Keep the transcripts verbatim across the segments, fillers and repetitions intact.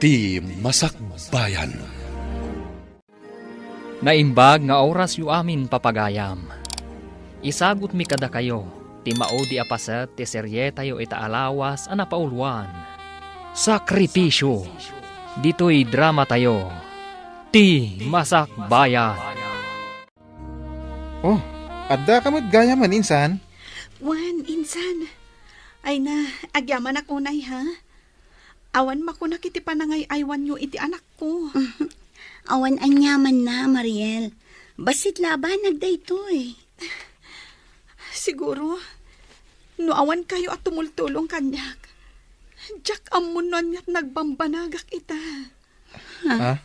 Ti Masakbayan. Naimbag nga orasyo amin, papagayam. Isagutmi kadakayo ti maudi a paset ti serietayo ita a lawas a napauluan, Sakripisyo. Ditoy dramatayo, Ti Masakbayan. Oh, adda ka met gayamen, insan? Wen, insan. Ay na, agyamanak unay, ha? Awan makunak iti panangay-aywanyo iti anakko. Awan aniamanna, Mariel. Bassit la a banag daytoy. Siguro, no awan kayo a tumultulong kaniak, diak ammon no aniat nagbambanagak ita. Ha?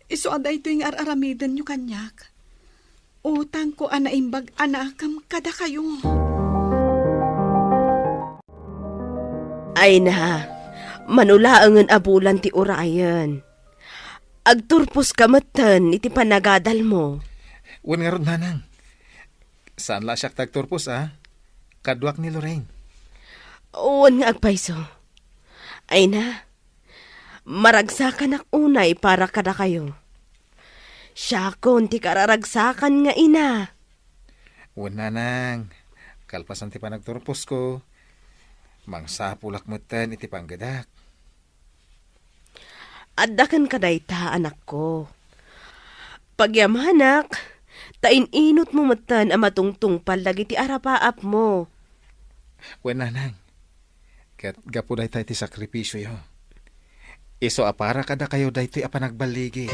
Isu a daytoy nga ar-aramidenyo kaniak. Utangko a naimbag a nakem kadakayo. Ay na, mano laengen a bulan ti urayen. Agturposka metten iti panagadalmo. Wen ngarud, nanang. Saan la siak ti agturpos, a? Kaduak ni Lorraine. Wen nga agpayso. Ay na, maragsakanak unay para kadakayo. Siakon ti kararagsakan nga ina. Wen, nanang, kalpasan ti panagturposko, mangsapulak metten iti panggedak. Adda kenka dayta, anakko. Pagyamanak, ta in-inutmo metten a matungtungpal dagiti arapaapmo. Wen, nanang, ket gapu dayta iti sakripisioyo, isu a para kadakayo daytoy a panagballigi.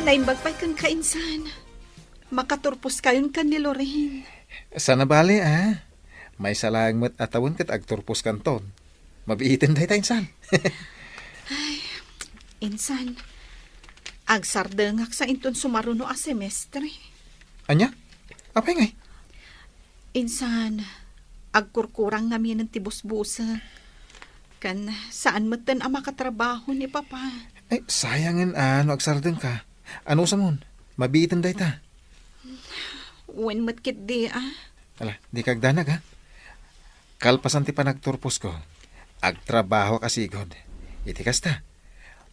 Naimbag pay kenka, insan. Makaturposkayon ken ni Lorraine. Saan a bale, a? Maysa laeng met a tawen ket agturposkanton. Mabiiten dayta, insan. Ay, insan. Agsardengak sa inton sumaruno a semestre. Ania? Apay ngay? Insan, agkurkurang ngaminen ti busbusek. Ken saan metten a makatrabaho ni Papa. Ay, sayangen a no agsardengka. Anusamon, mabiiten dayta. Wen met ketdi, a. Ala, dika agdanag, a. Kalpasan ti panagturposko, agtrabahoak a sigud. Iti kasta,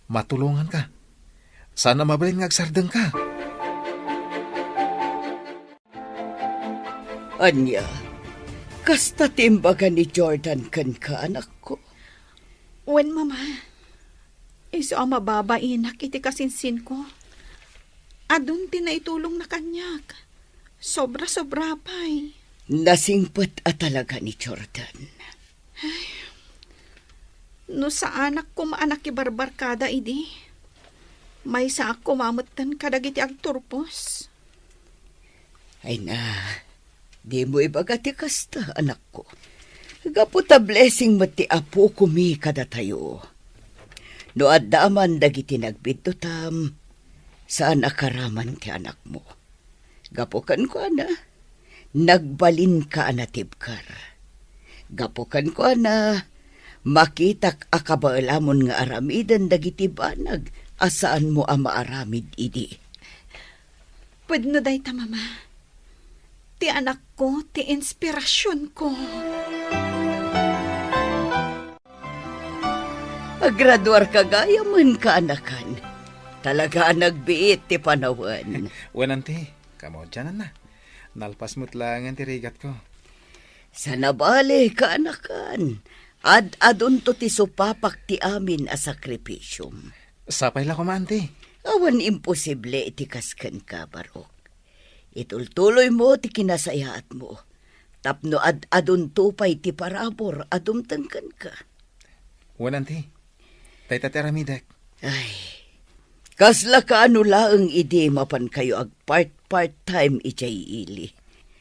matulonganka. Saan a mabalin nga agsardengka. Ania, kasta ti imbaga ni Jordan kenka, anakko? Wen, Mama. Isu a mababainak iti kasinsinko. Adun ti naitulongna kaniak. Sobra-sobra pay. Nasingpet a talaga ni Jordan. Ay, no saanak koma a nakibarbarkada idi, maysaak koma metten kadagiti agturpos. Ay na, dimo ibaga ti kasta, anakko. Gapu ta blessing met ti apokomi kadatayo. No adda man dagiti nagbiddutam, saan a karaman ti anakmo. Gapu kenkuana, nagbalinka a natibker. Gapu kenkuana, makitak a kabaelamon nga aramiden dagiti banag a saanmo a maaramid idi. Pudno dayta, Mama. Ti anakko, ti inspirasionko. Agraduarka gayamen, kaanakan. Talaga a nagbiit ti panawen. Wen, anti, kamaudiananna. Nalpas met laengen ti rigatko. Saan a bale, kaanakan. Ad-adunto ti supapak ti amin a sakripisiom. Sapay la koma, anti. Awan imposible iti kas kenka, Barok. Itultuloymo ti kinasayaatmo, tapno ad-adunto pay ti parabur a dumteng kenka. Wen, anti, dayta ti aramidek. Ay, kasla kaano laeng idi mapankayo agpart-part time idiay ili.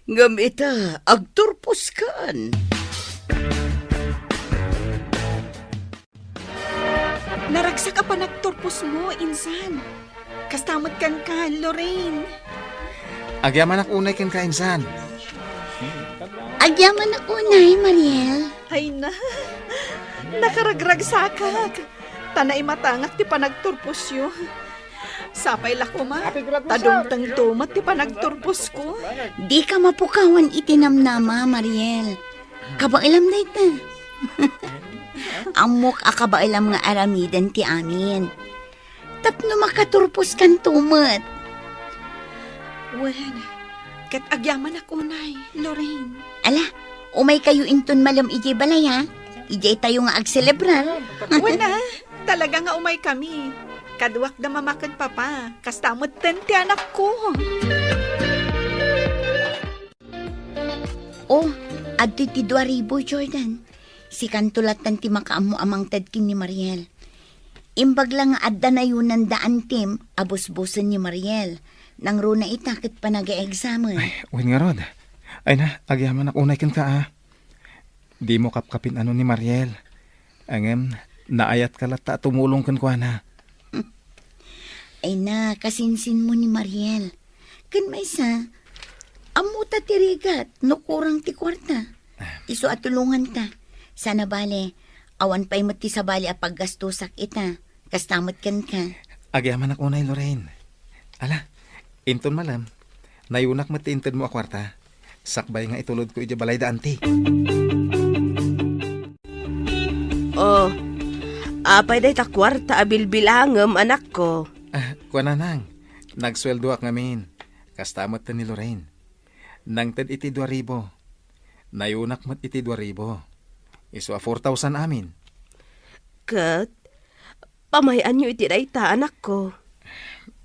Ngem ita, agturposkan. Naragsak a panagturposmo, insan. Kasta met kenka, Lorraine. Agyamanak unay kenka, insan. Agyamanak unay, Mariel. Ay na, nakaragragsakak. Ta naimatangak ti panagturposyo. Sapay la koma, ta dumtengto met ti panagturposko. Dika mapukawan iti namnama, Mariel. Kabaelam dayta. Ammok a kabaelam nga aramiden ti amin. Tapno makaturposkanto met. Wen, ket agyamanak unay, Lorraine. Ala, umaykayo inton malem idiay balay, ha? Idiay tayo nga agselebrar. Wen, a, talaga nga umaykami. Kaduak da Mama ken Papa, kasta metten ti anakko. O, adtoy ti dua ribu, Jordan. Sikanto lattan ti makaammo a mangted ken ni Mariel. Imbag la nga adda nayunan da antim a busbusen ni Mariel. Nangruna ita ket panaga-examen. Ay, wen ngarud. Ay na, agyamanak unay kenka, a. Dimo kapkapin-ano ni Mariel. Ngem, naayatka latta a tumulong kenkuana. Ay na, kasinsinmo ni Mariel. Ken maysa, ammota ti rigat no kurang ti kuarta. Isu a tulonganta. Sana bale, awan pay met ti sabali a paggastosak ita. Kasta met kenka. Agyamanak unay, Lorraine. Ala, inton malem, nayunak met ti intedmo a kuarta. Sakbay nga itulodko idiay balay da anti. O, apay dayta kuarta a bilbilangem, anakko? A, kuana, nang, nagsueldoak ngamin. Kasta met ni Lorraine. Nangted iti dua ribu. Nayunak met iti dua ribu. Isu a four thousand amin. Ket, pamay-anyo iti dayta, anakko?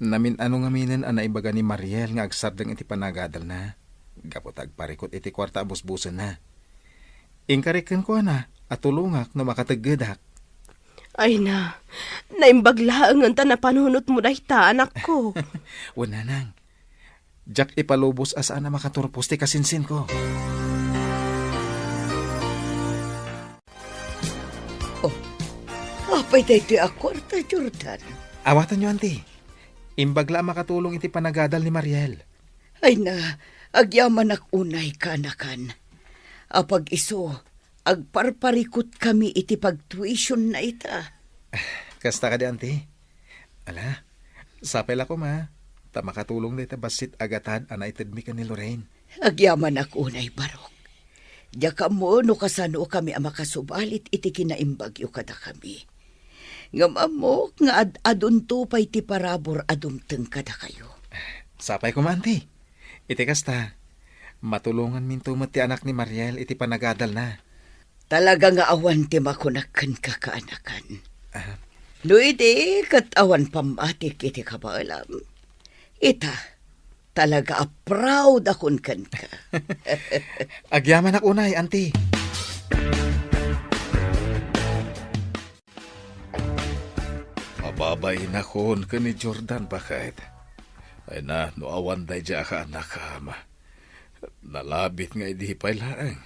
Namin-ano ngaminen a naibaga ni Mariel nga agsardeng iti panagadalna, gapu ta agparikut iti kuarta a busbusenna. Inkarik kenkuana a tulongak no makateggedak. Ay na, naimbag laengen ta napanunotmo dayta, anakko. Wen, nanang, diak ipalubos a saan a makaturpos ti kasinsinko. O, apay daytoy a kuarta, Jordan? Awatenyo, anti. Imbag la a makatulong iti panagadal ni Mariel. Ay na, agyamanak unay, kaanakan. Apag-isu, agparparikutkami iti pagtuisionna ita. Kasta kadi, anti? Ala, sapay la koma, ta makatulong dayta bassit a gatad a naitedmi ken ni Lorraine. Agyamanak unay, Barok. Diak ammo no kasanokami a makasubalit iti kinaimbagyo kadakami. Ngem ammok nga ad-adunto pay ti parabur a dumteng kadakayo. Sapay koma, anti. Iti kasta, matulonganminto met ti anak ni Mariel iti panagadalna. Talaga nga awan ti makunak kenka, kaanakan. Aha. No idi ket awan pammatik iti kabaelam, ita, talaga a proud akon kenka. Agyamanak unay, anti. Mababainakon ken ni Jordan, baket. Ay na, no awan daydiay a kaanakam. Nalabit nga idi pay laeng,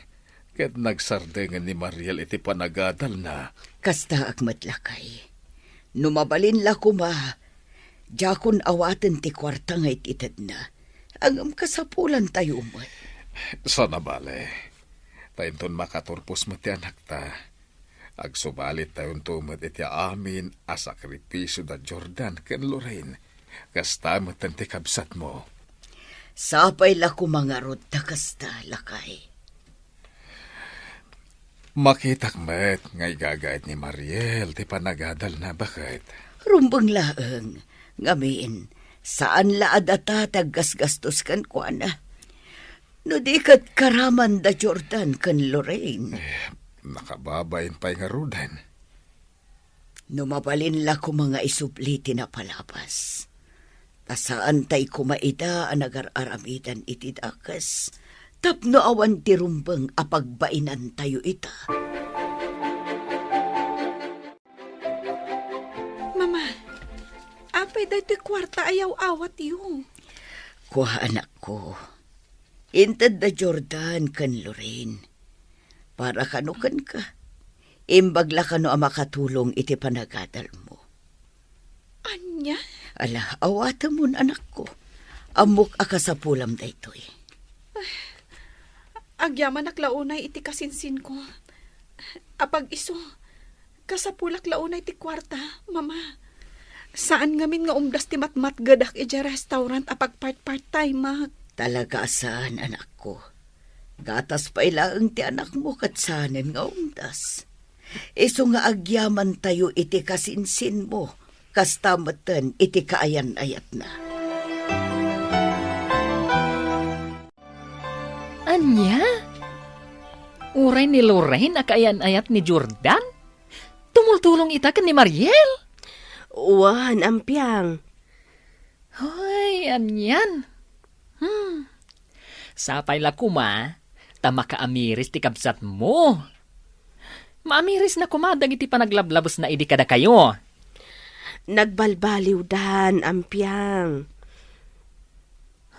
ket nagsardengen ni Mariel iti panagadalna. Kastaak met, lakay. No mabalin la koma, diakon awaten ti kuarta nga it-itedna. Ngem kasapulantayo met. Sana bale. Ta inton makaturpos met ti anakta, agsubalittayonto met iti amin a sakripisio da Jordan ken Lorraine. Kasta met ti kabsatmo. Sapay la koma ngarud ta kasta, lakay. Makitak met nga igagayat ni Mariel ti panagadalna, baket. Rumbeng laeng, ngamin, saan la a data ti aggasgastos kenkuana. No di ket karaman da Jordan ken Lorraine. Eh, nakababain pay ngaruden. No mabalin la koma nga isubli ti napalabas, ta saantay koma ida a nagar-aramidan iti dakes tapno awan ti rumbeng a pagbainantayo ita. Mama, apay daytoy kuarta a yaw-awatyo? Kua, anakko. Inted da Jordan ken Lorraine. Para kano kenka. Imbag la kano a makatulong iti panagadalmo. Ania? Ala, awatemon, anakko. Ammok a kasapulam daytoy. Agyamanak la unay iti kasinsinko. Apag-isu, kasapulak la unay ti kuarta, Mama. Saan ngamin nga umdas ti matmatgedak idiay restaurant a pagpart-part-timeak. Talaga a saan, anakko. Gatas pay laeng ti anakmo ket saanen nga umdas. Isu nga agyamantayo iti kasinsinmo, kasta metten iti kaayan-ayatna. Ania? Uray ni Lorraine a kaayan-ayat ni Jordan? Tumultulong ita ken ni Mariel? Wen, ampiang. Hoy, anian? Hmm. Sapay la koma, ta makaamiris ti kabsatmo. Maamirisna koma dagiti panaglablabesna idi kadakayo. Nagbalbaliwdan, ampiang.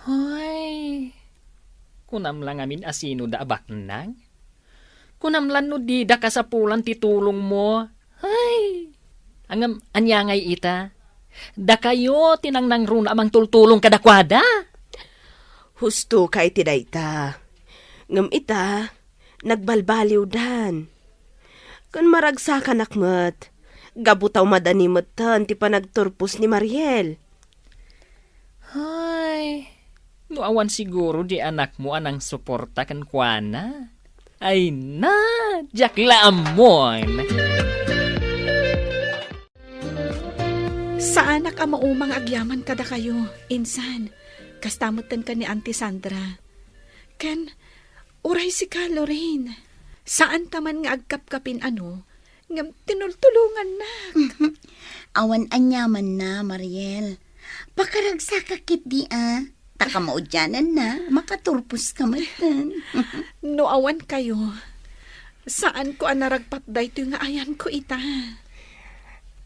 Hoy, kunam la ngamin a sinoda a baknang? Kunam lan no dida kasapulan ti tulongmo? Ay! Ngem ania ngay ita? Dakayo ti nangnangruna a mangtultulong kadakuada. Husto ka iti dayta. Ngem ita, nagbalbaliwdan. Ken maragsakanak met, gapu ta umadani metten ti panagturpos ni Mariel. Ay, no awan siguro di anakmo a nangsuporta kenkuana. Ay na, diak la ammon. Saanak a maumang agyaman kadakayo, insan. Kasta metten ken ni Auntie Sandra. Ken, uray sika, Lorraine. Saanta man nga agkapkapin, ano, ngem tinultulongannak. Awan aniamanna, Mariel. Pakaragsakak ketdi a. Ta kamaudiananna, makaturposka metten. No awan kayo, saanko a naragpat daytoy nga ayanko ita.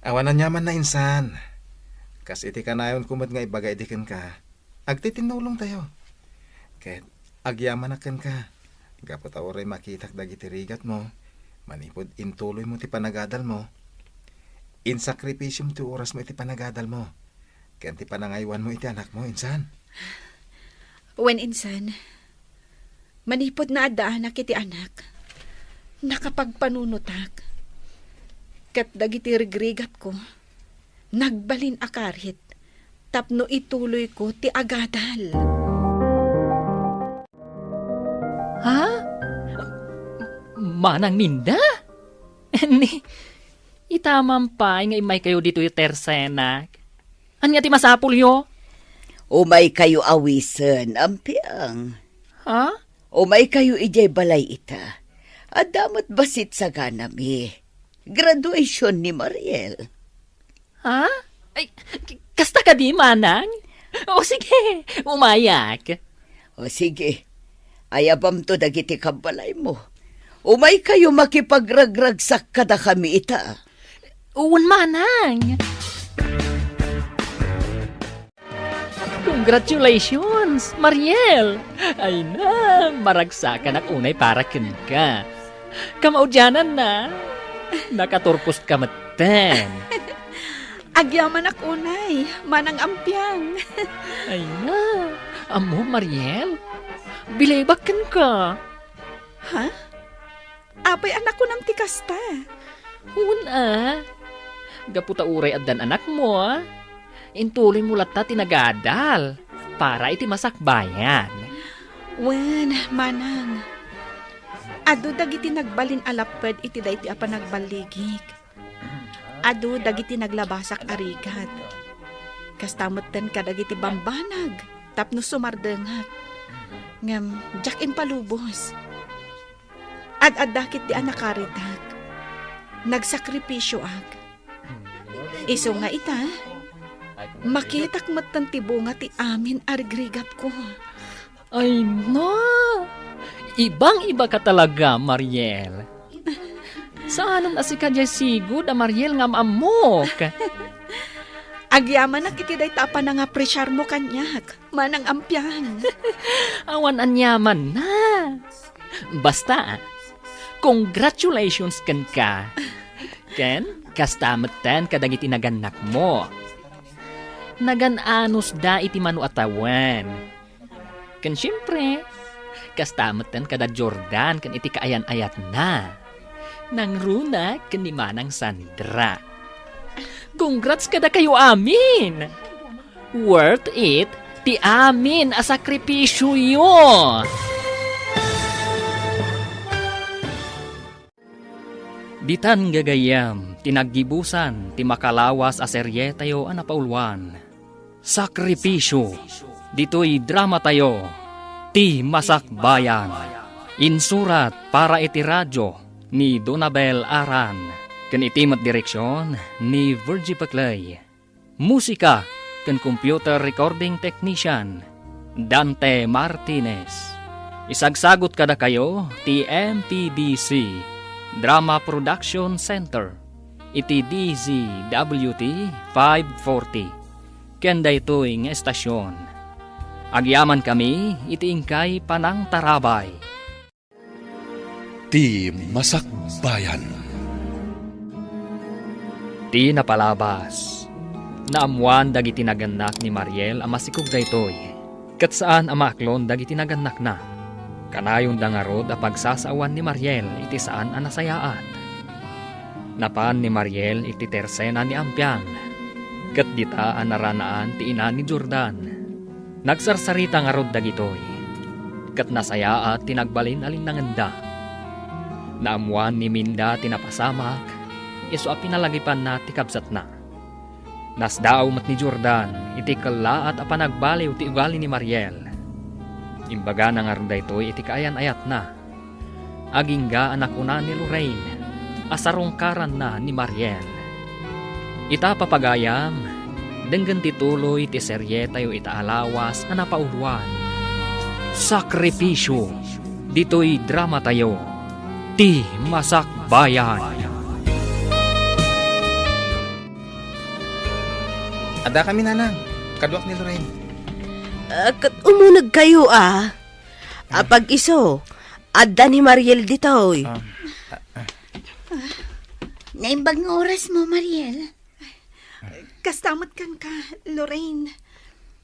Awan aniamanna, insan. Kas iti kanayonko met nga ibaga idi kenka, agtitinnulongtayo. Ket agyamanak kenka, gapu ta uray makitak dagiti rigatmo, manipud intuloymo ti panagadalmo, insakripisiom ti orasmo iti panagadalmo, ken ti panangaywanmo iti anakmo, insan. Wen, insan, manipud naaddaanak iti anak, nakapagpanunotak, ket dagiti rigrigatko, nagbalin a karit tapno ituloyko ti agadal. Ha? Manang Minda? Ni, ita man pay nga immaykayo ditoy tersenak. Ania ti masapulyo? Umaykayo awisen, ampiang. Ha? Umaykayo idiay balay ita. Adda met bassit saganami. Graduation ni Mariel. Ha? Ay, k-, kasta kadi, manang? O sige, umayak. O sige, ayabamto dagiti kabbalaymo. Umaykayo makipagragragsak kadakami ita. Wen, manang. Congratulations, Mariel! Ay na, maragsakanak unay para kenka. Kamaudiananna, nakaturposka metten. Agyamanak unay, manang ampiang. Ay na, ammo, Mariel? Bilibak kenka. Ha? Apay a nakunam ti kasta? Wen a. Gapu ta uray addan anakmo, intuloymo latta ti nagadal para iti masakbayan. Wen, manang. Adu dagiti nagbalin a lapped iti daytoy a panagballigik. Adu dagiti naglabasak a rigat. Kasta metten kadagiti bambanag tapno sumardengak. Ngem diak impalubos. Ad-adda ketdi a nakaritak. Nagsakripisioak. Isu nga ita, makitak metten ti bunga ti amin a rigrigatko. Ay na! Ibang-iba ka talaga, Mariel. Saanen a sika diay sigud a Mariel nga am-ammok. Agyamanak iti dayta a panangapresiarmo kaniak, manang ampiang. Awan aniaman na. Basta, congratulations kenka. Ken kasta metten kadagiti nagannakmo. Nagan-anusda iti mano a tawen. Ken siempre, kasta metten kada Jordan ken iti kaayan-ayatna. Nangruna ken ni Manang Sandra. Congrats kadakayo amin! Worth it ti amin a sakripisioyo! Ditan gagayyem ti naggibusan ti makalawas a serietayo a napauluan, Sakripisyo. Ditoy dramatayo, Ti Masakbayan. Insurat para iti radyo ni Donabel Aran, ken iti met direksyon ni Virgie Peclay. Musika ken computer recording technician, Dante Martinez. Isagsagut kadakayo ti M P B C Drama Production Center iti D Z W T five forty. Ken daytoy nga estasyon, agyamankami iti inkay panangtarabay. Ti Masakbayan. Ti napalabas, naammoan dagiti nagannak ni Mariel a masikog daytoy, ket saan a maaklon dagiti nagannakna. Kanayonda ngarud a pagsasaawan ni Mariel iti saan a nasayaat. Napan ni Mariel iti tersena ni Ampiang, ket dita a naranaan ti ina ni Jordan. Nagsarsarita ngarud dagitoy, ket nasayaat ti nagbalin a linnangenda. Naammoan ni Minda ti napasamak, isu a pinalagipanna ti kabsatna. Nasdaaw met ni Jordan iti kellaat a panagbaliw ti ugali ni Mariel. Imbagana ngarud daytoy iti kaayan-ayatna. Agingga a nakuna ni Lorraine a sarungkaranna ni Mariel. Ita, papagayam, denggen ti tuloy ti serietayo ita a lawas a napauluan, Sakripisyo. Ditoy dramatayo, Ti Masakbayan. Adda kami, Nanang. Kaduak ni Lorraine. Ah, ket umunegkayo, a. Apag-isu, adda ni Mariel ditoy. Ah, ah, ah. Naimbag nga oras mo, Mariel. Kasta met kenka, Lorraine.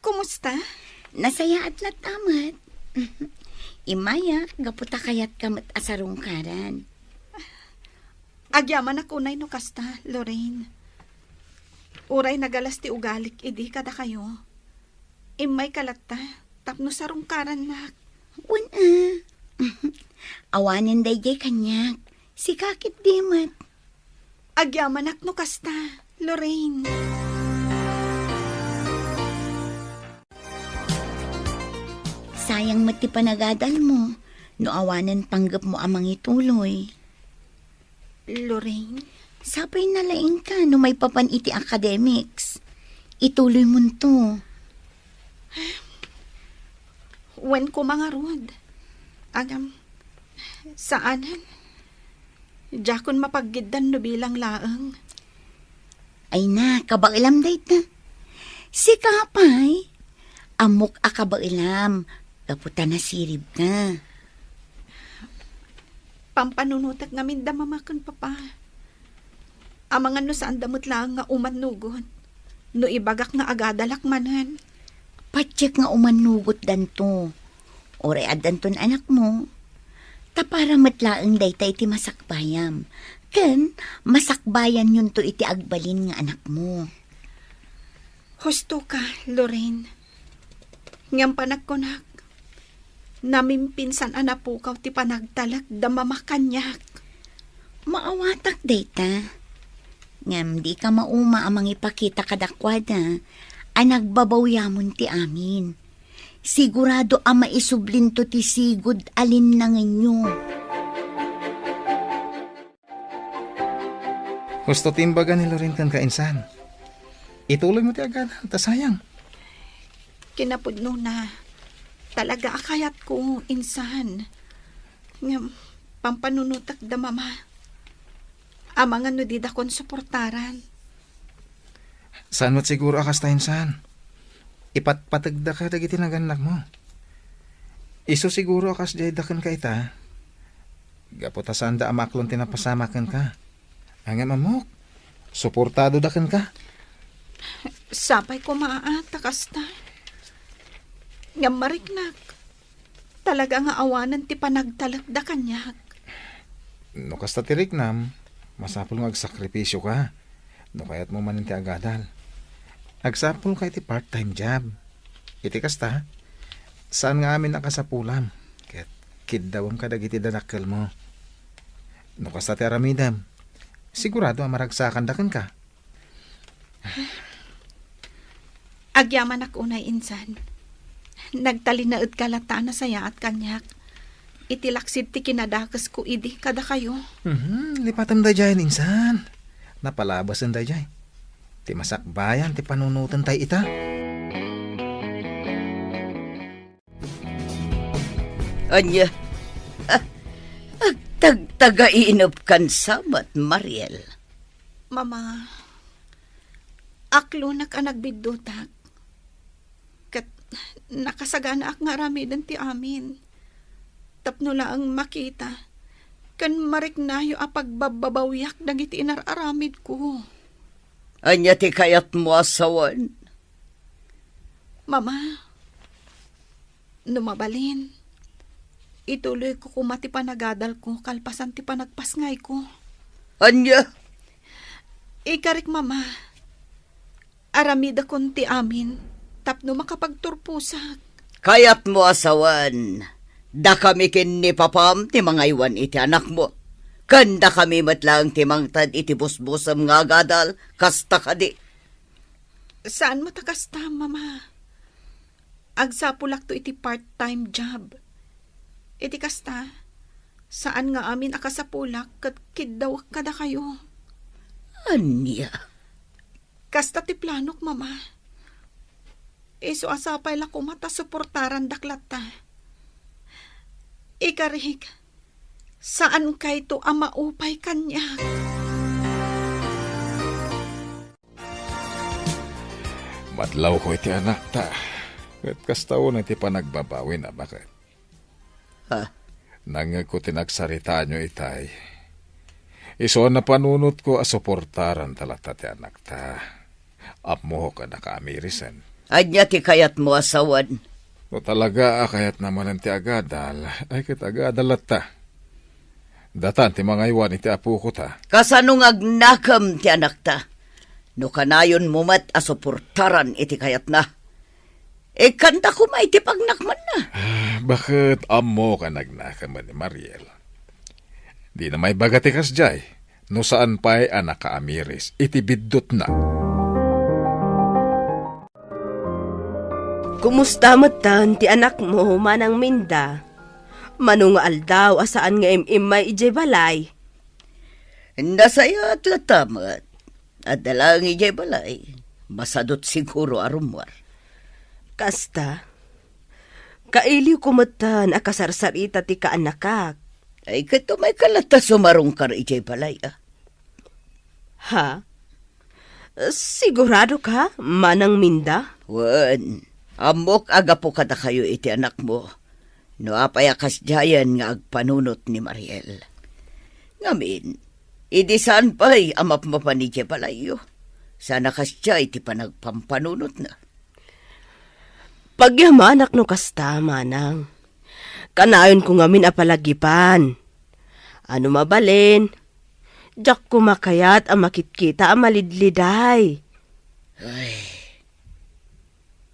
Kumusta? Nasayaat latta met. Immayak, gapu ta kayatka met a sarungkaran. Agyamanak unay no kasta, Lorraine. Uray nagalas ti ugalik idi kadakayo, immayka latta tapno sarungkarannak. Wen a. Awanen daydiay kaniak. Sika ketdi met. Agyamanak no kasta, Lorraine. Sayang met ti panagadal mo no awanen panggep mo a mangituloy. Lorraine? Sapay nalaingka no maipapan iti academics. Ituloy monto. Wen koma ngarud. Agam, saanen. Diakon mapaggiddan no bilang laeng. Ay na, kabaelam dayta. Sika pay, ammok a kabaelam, gapu ta nasiribka. Pampanunotek ngamin da mama ken papa. Amangan no saanda met laeng nga umannugot no ibagak nga agadalak manen. Patiek nga umannugotdanto. Uray addanton anakmo, ta para met laeng dayta iti masakbayam, ken masakbayanyonto iti agbalin nga anakmo. Husto ka, Lorraine. Ngem panagkunak, namimpinsan a napukaw ti panagtalek da mama kaniak. Maawatak dayta. Ngem dika mauma a mangipakita kadakuada a nagbabawyamon ti amin. Sigurado a maisublinto ti sigud a linnangenyo. Husto ti imbaga ni Loren kenka, insan. Ituloy mo ti agadal, ta sayang. Kinapudnona, talaga a kayatko, insan. Ngem, pampanunotek da mama. Amangan no didakon suportaran. Saan met siguro a kasta, insan. Ipatpategdaka dagiti nagannakmo. Isu siguro a kasdiay da kenka ita. Gapu ta saanda a maaklon ti napasamak kenka. Ngem ammok, suportado da kenka. Sapay koma a ta kasta. Ngem mariknak, talaga nga awanen ti panagtalek da kaniak. No kasta ti riknam, masapul nga agsakripisyoka no kayatmo manen ti agadal. Agsapulka iti part-time job. Iti kasta, saan nga amin a kasapulam ket kiddawem kadagiti dadakkelmo. No kasta ti aramidem, Sigurado a maragsakanda kenka. Agyamanak unay insan. Nagtalinaedka latta a nasayaat kaniak iti laksid ti kinadakesko idi kadakayo. Mhm, lipatem daydiay insan. Napalabasen daydiay. Ti masakbayan ti panunoten tay ita. Ania? Ah, agtagtagainup kan samat, Mariel. Mama, aklonak a nagbiddutak. Ket nakasaganaak nga aramiden ti amin. Tapno laeng makita ken mariknayo a pagbabbabawiak dagiti inar-aramidko. Ania ti kayatmo a sawen? Mama, no mabalin, ituloyko koma ti panagadalko kalpasan ti panagpasngayko. Ania? Ikarik, Mama, aramidakon ti amin tapno makapagturposak. Kayatmo a sawen, dakami ken ni papam ti mangaywan iti anakmo, ken dakami met laeng ti mangted iti busbusem nga agadal, kasta kadi? Saan met a kasta, Mama. Agsapulakto iti part-time job. Iti kasta, saan nga amin a kasapulak ket kiddawek kadakayo. Ania? Kasta ti planok, Mama. Isu a sapay la koma ta suportarandak latta. Ikarik, saan kayto a maupay kaniak. Madlawko iti anakta, ket kasta unay ti panagbabawina, baket. Ha? Nangngegko ti nagsaritaanyo itay. Isu a napanunotko a suportaranta latta ti anakta. Ammok a nakaamirisan. Ania ti kayatmo a sawen? No talaga a kayatna manen ti agadal, ay ket agadal latta. Datan ti mangaywan iti apoko ta. Kasano nga agnakem ti anakta? No kanayonmo met a suportaran iti kayatna, ikkanta koma iti pagnakmanna. Ah, baket ammok a nagnakem ni Mariel. Dina maibaga ti kasdiay, no saan pay a nakaamiris iti biddutna. Kumusta metten ti anakmo, Manang Minda? Mano nga aldaw a saan nga im-immay idiay balay? Nasayaat latta met. Adda laeng idiay balay. Masadut siguro a rummuar. Kasta, kailiwko metten a kasarsarita ti kaanakak. Ay, ket umayka latta sumarungkar idiay balay, a? Ha? Sigurado ka, Manang Minda? Wen, ammok a gapu kadakayo iti anakmo. No apay a kasdiayen nga agpanunot ni Mariel. Ngamin, idi saan pay a mapmapan idiay balayyo, saan a kasdiay ti panagpampanunotna. Pagyamanak no kasta, Manang. Kanayonko ngamin a palagipan. Ano mabalin, diak koma kayat a makitkita a malidliday. Ay,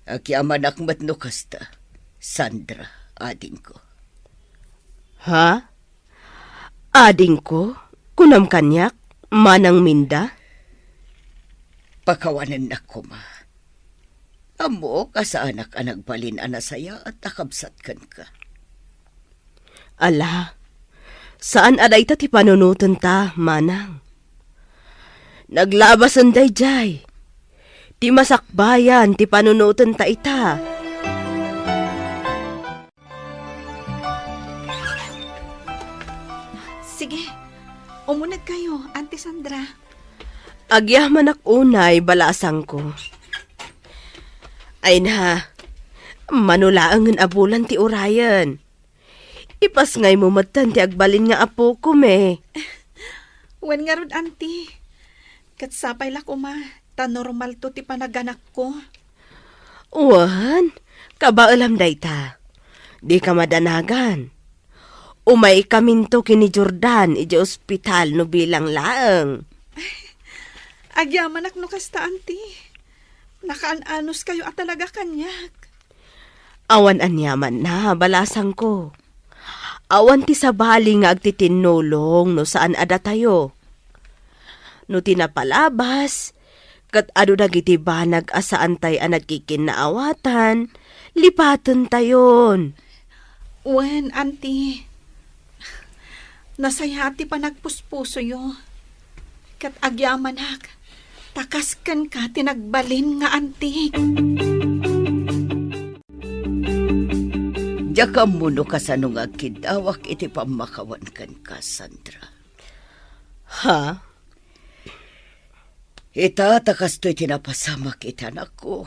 agyamanak met no kasta, Sandra, adingko. Ha? Adingko? Kunam kaniak, Manang Minda? Pakawanennak koma. Ammok a saanak a nagbalin a nasayaat a kabsat kenka. Ala, saan a dayta ti panunotenta, Manang. Naglabasen daydiay. Ti masakbayan ti panunotenta ita. Sige, umunegkayo, Auntie Sandra. Agyamanak unay, balasangko. Ay na, mano laengen a bulan ti urayen. Ipasngaymo metten ti agbalin nga apokome. Wen ngarud, Auntie. Ket sapay la koma, ta normalto ti panaganakko. Wen, kabaelam dayta. Dika madanagan. Umaykaminto ken ni Jordan idiay ospital no bilang laeng. Agyamanak no kasta, Auntie. Nakaan-anuskayo a talaga kaniak. Awan aniamanna, balasangko. Awan ti sabali nga agtitinnulong no saan a datayo. No ti napalabas, ket adu dagiti banag a saantay a nagkikinnaawatan, lipatentayon. Wen, Auntie. Nasayaat ti panagpuspusoyo. Ket agyamanak, ta kas kenka ti nagbalin nga antik. Diak ammo no kasano nga agkiddawak iti pammakawan kenka, Sandra. Ha? Ita, ta kastoy ti napasamak iti anakko,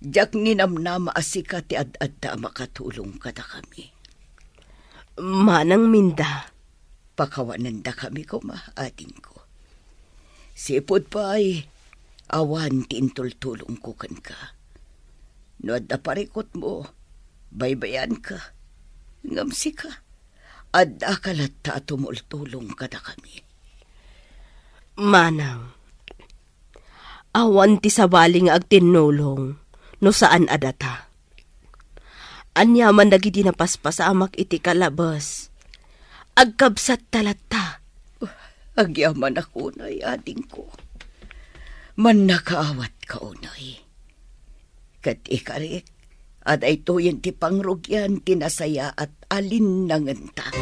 diak ninamnama a sika ti ad-adda a makatulong kadakami. Manang Minda. Pakawanendakami koma, adingko. Sipud pay, awan ti intultulongko kenka. No adda parikutmo, baybayanka. Ngem sika, addaka latta a tumultulong kadakami. Manang, awan ti sabali nga agtinnulong no saan a data. Aniaman dagiti napaspasamak iti kalabes, agkabsatta latta. Agyamanak unay, adingko. Mannakaawatka unay. Ket ikarik, a daytoyen ti pangrugian ti nasayaat a linnangenta.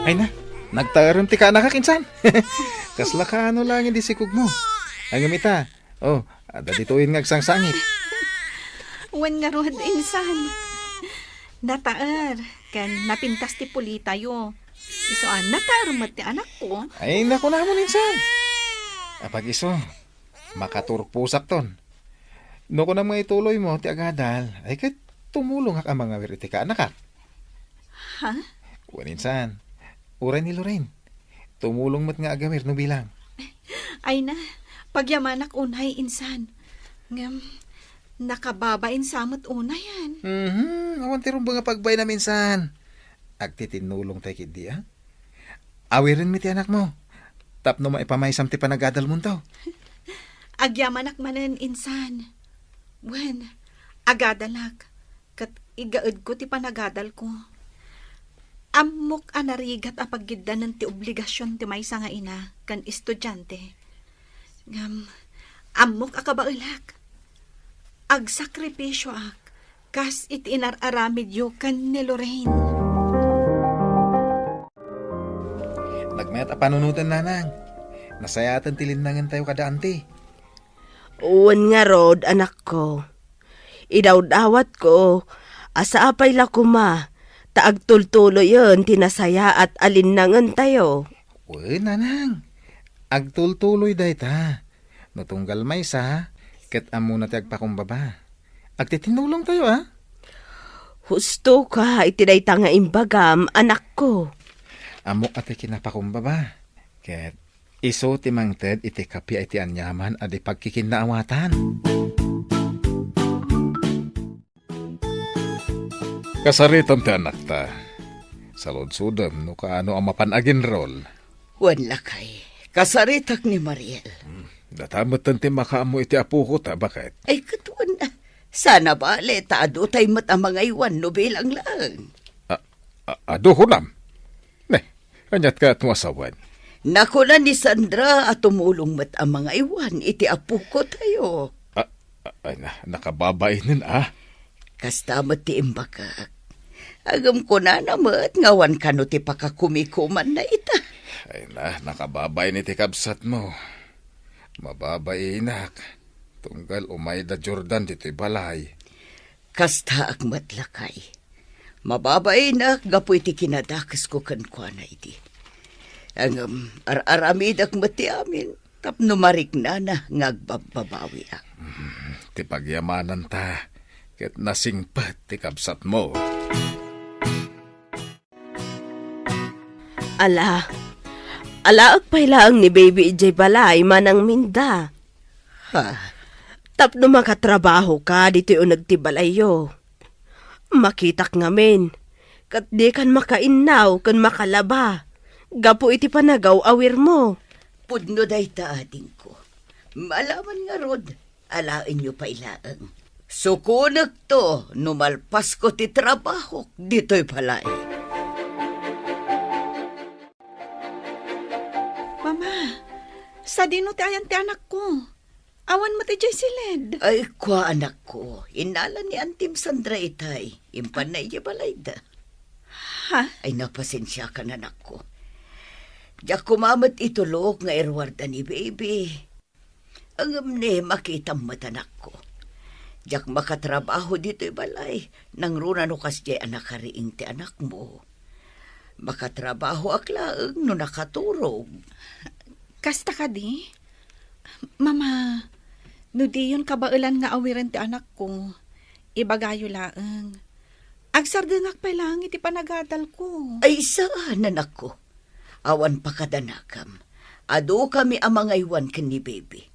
Ay na, nagtaerem ti kaanakak, insan. Kasla kaano laeng di sikogmo. Ngem ita, oh, adda ditoyen nga agsangsangit. Wen ngarud, insan. Nataer, ken napintas ti pulitayo. Isu a, nataer met ti anakko. Ay, nakunamon, insan. Apag-isu, makaturposakton. No kunam nga ituloymo ti agadal, ay ket tumulongak a mangawir iti kaanakak. Ha? Wen, insan, uray ni Lorraine. Tumulong met nga agawir no bilang. Ay na, pagyamanak unay, insan. Ngem, nakababain sa met unayan. Mhm, awan ti rumbeng a pagbainam, insan. Agtitinnulong tay ketdi, a? Awirenmi ti anakmo, tapno maipamaysam ti panagadalmonto. Agyamanak manen, insan. Wen, agadalak, ket igaedko ti panagadalko. Ammok a narigat a pagiddanen ti obligasion ti maysa nga ina ken estudiante. Ngem, ammok a kabaelak. Agsakripisioak kas iti inar-aramidyo ken ni Lorraine. Nagmayat a panunoten, nanang. Nasayaten ti linnangentayo kada anti. Wen ngarud, anakko. Idawdawatko a sapay la koma ta agtultuloyen ti nasayaat a linnangentayo. Wen, nanang. Agtultuloy dayta. No tunggal maysa, ket ammona ti agpakumbaba. Agtitinnulongtayo, a? Husto ka iti dayta nga imbagam, anakko. Ammok a ti kinapakumbaba. Ket isu ti mangted iti kappia iti aniaman a di pagkikinnaawatan. Kasaritam ti anakta. Saludsodem no kaano a mapan aginrol. Wen, lakay, kasaritak ni Mariel. Hmm, data metten ti makaammo iti apoko ta, baket. Ay, ket wen, sana bale ta adu tay met a mangaywan no bilang laeng. A, a, adu kunam? Ne, aniat ket no asawen? Nakuna ni Sandra a tumulong met a mangaywan iti apokotayo. A, a, ay na, nakababainen, a? Kasta met ti imbagak. Ngem kunana met nga awan kano ti pakakumikumanna ita. Ay na, nakababain iti kabsatmo. Mababainak, tunggal umayda Jordan ditoy balay. Kastaak met, lakay. Mababainak gapu iti kinadakesko kenkuana idi. Ngem ar-aramidek met ti amin tapno mariknana nga agbabbabawiak. Mm, ti pagyamananta ket nasingpet ti kabsatmo. Ala, alaek pay laeng ni baby idiay balay, Manang Minda. Ha? Tapno makatrabaho ka ditoy uneg ti balayyo. Makitak ngamin, ket dikan makainnaw ken makalaba gapu iti panagaw-awirmo. Pudno dayta, adingko. Malaman ngarud, alaenyo pay laeng. Sukonekto no malpasko ti trabahok ditoy balay. Mama, sadino ti ayan ti anakko? Awan met idiay siled. Ay, kua, anakko, innala ni Antim Sandra itay. Impanna idiay balayda. Ha? Ay, napasensiakan, anakko. Diak koma met itulok nga iruarda ni baby. Ngem ne, makitam met, anakko. Diak makatrabaho ditoy balay, nangruna no kasdiay a nakariing ti anakmo. Makatrabahoak laeng no nakaturog. Kasta kadi? Mama, no diyon kabaelan nga awiren ti anakko, ibagayo laeng. Agsardengak pay laeng iti panagadalko. Ay, saan, anakko. Awan pakadanakam. Adukami a mangaywan ken ni baby.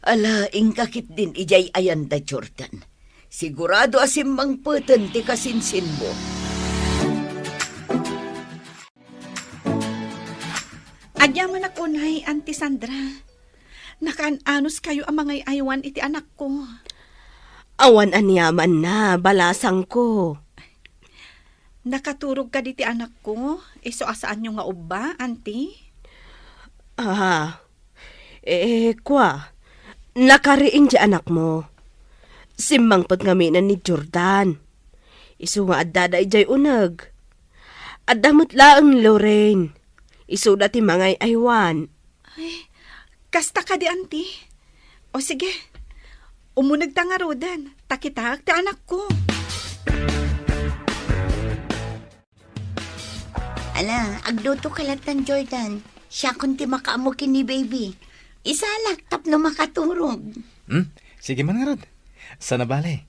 Ala, inka ketdin idiay ayanda, Jordan. Sigurado a simmangpeten ti kasinsinmo. Agyamanak unay, Auntie Sandra. Nakaan-anos kayo a mangay-aywan iti anakko. Awan aniamanna, balasangko. Nakaturog kadi ti anakko, isu a saanyo nga ubba, Auntie? Ah, eh, kua, nakariing ti anakmo. Simmangpet ngamin ni Jordan. Isu nga addada idiay uneg. Adda met laeng ni Lorraine. Isuda ti mangay-aywan. Ay, kasta kadi, Auntie? O sige, umunegta ngaruden, ta kitaek ti anakko. Ala, agluto ka latta, Jordan. Siakon ti makaammo ken ni baby. Isalak tapno makaturog. Hmm? Sige man ngarud. Sana bale.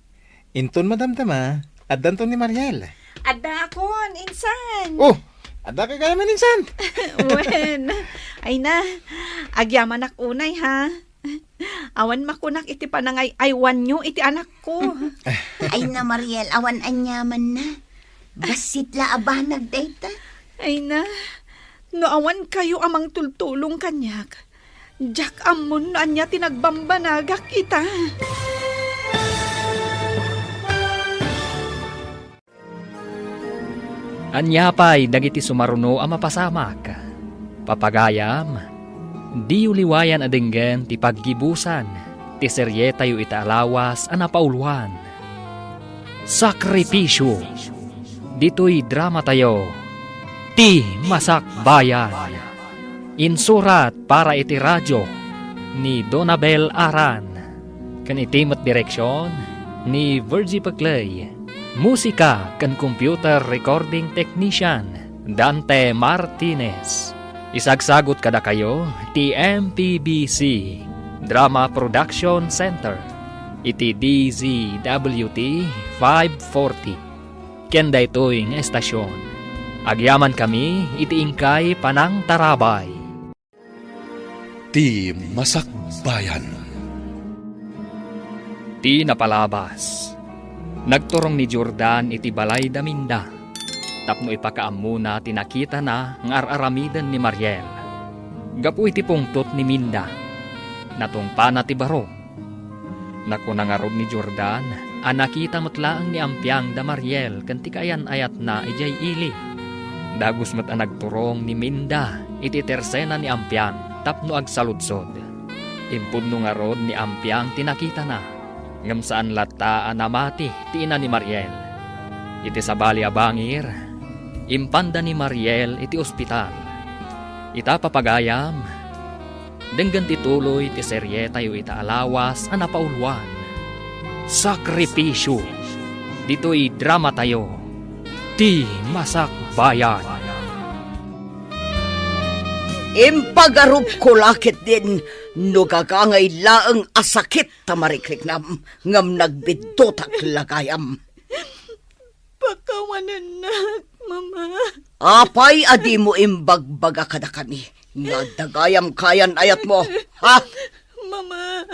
Inton madamdama, addanton ni Mariel. Adda akon, insan. Oh, adda ka gayam, insan. Wen, ay na, agyamanak unay, ha? Awan makunak iti panangay-aywanyo iti anakko. Ay na, Mariel, awan aniamanna. Bassit la a banag dayta. Ay na, no awan kayo a mangtultulong kaniak, diak ammon no ania ti nagbambanagak ita. Ania pay dagiti sumaruno a mapasamak? Papagayam, diyo liwayan a denggen ti paggibusan ti serietayo ita a lawas a napauluan, Sakripisyo. Ditoy dramatayo, Ti Masakbayan. Insurat para iti radio ni Donabel Aran, ken iti met direksion ni Virgie Peclay. Musika ken computer recording technician, Dante Martinez. Isagsagut kadakayo ti M P B C Drama Production Center iti D Z W T five forty. Ken daytoy nga estasion, agyamankami iti inkay panangtarabay. Ti Masakbayan. Ti napalabas, nagturong ni Jordan iti balay da Minda tapno ipakaammona ti nakitana nga ar-aramiden ni Mariel. Gapu iti pungtot ni Minda, natungpana ti baro. Nakuna ngarud ni Jordan a nakita met laeng ni Ampiang da Mariel ken ti kaayan-ayatna idiay ili. Dagus met a nagturong ni Minda iti tersena ni Ampiang tapno agsaludsod. Impudno ngarud ni Ampiang ti nakitana, ngem saan latta a namati ti ina ni Mariel. Iti sabali a bangir, impanda ni Mariel iti ospital. Ita, papagayam, denggen ti tuloy ti serietayo ita a lawas a napauluan, Sakripisyo, ditoy dramatayo, Ti Masakbayan. Impagarupko la ketdin no gagangay laeng a sakit ta marikriknam, ngem nagbiddutak la gayam. Pakawanennak, Mama. Apay a dimo imbagbaga kadakami nga adda gayam kaayan-ayatmo, ha? Mama,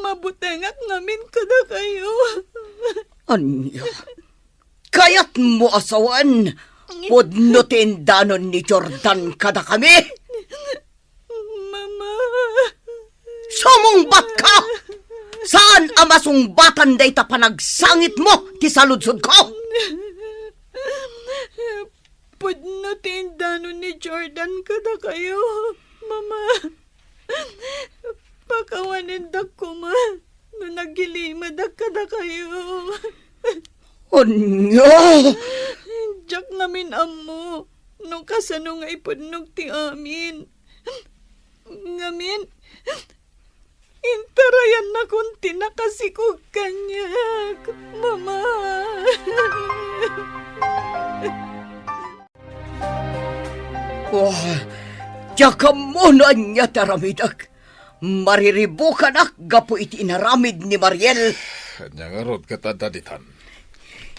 mabutengak ngamin kadakayo. Ania? Kayatmo a sawen pudno ti indanon ni Jordan kadakami? Mama. Saan a sungbatan dayta panagsangitmo ti saludsodko. Pudno ti indanon ni Jordan kadakayo, Mama. Pakawanendak koma no nagilimedak kadakayo. Ania? Diak ngamin ammo no kasano nga ipudnog ti amin. Ngamin, intarayannakon ti nakasikog kaniak, Mama. Oh, diak ammo no ania ti aramidek. Mariribukanak gapu iti inaramid ni Mariel. Ania ngarud ket adda ditan?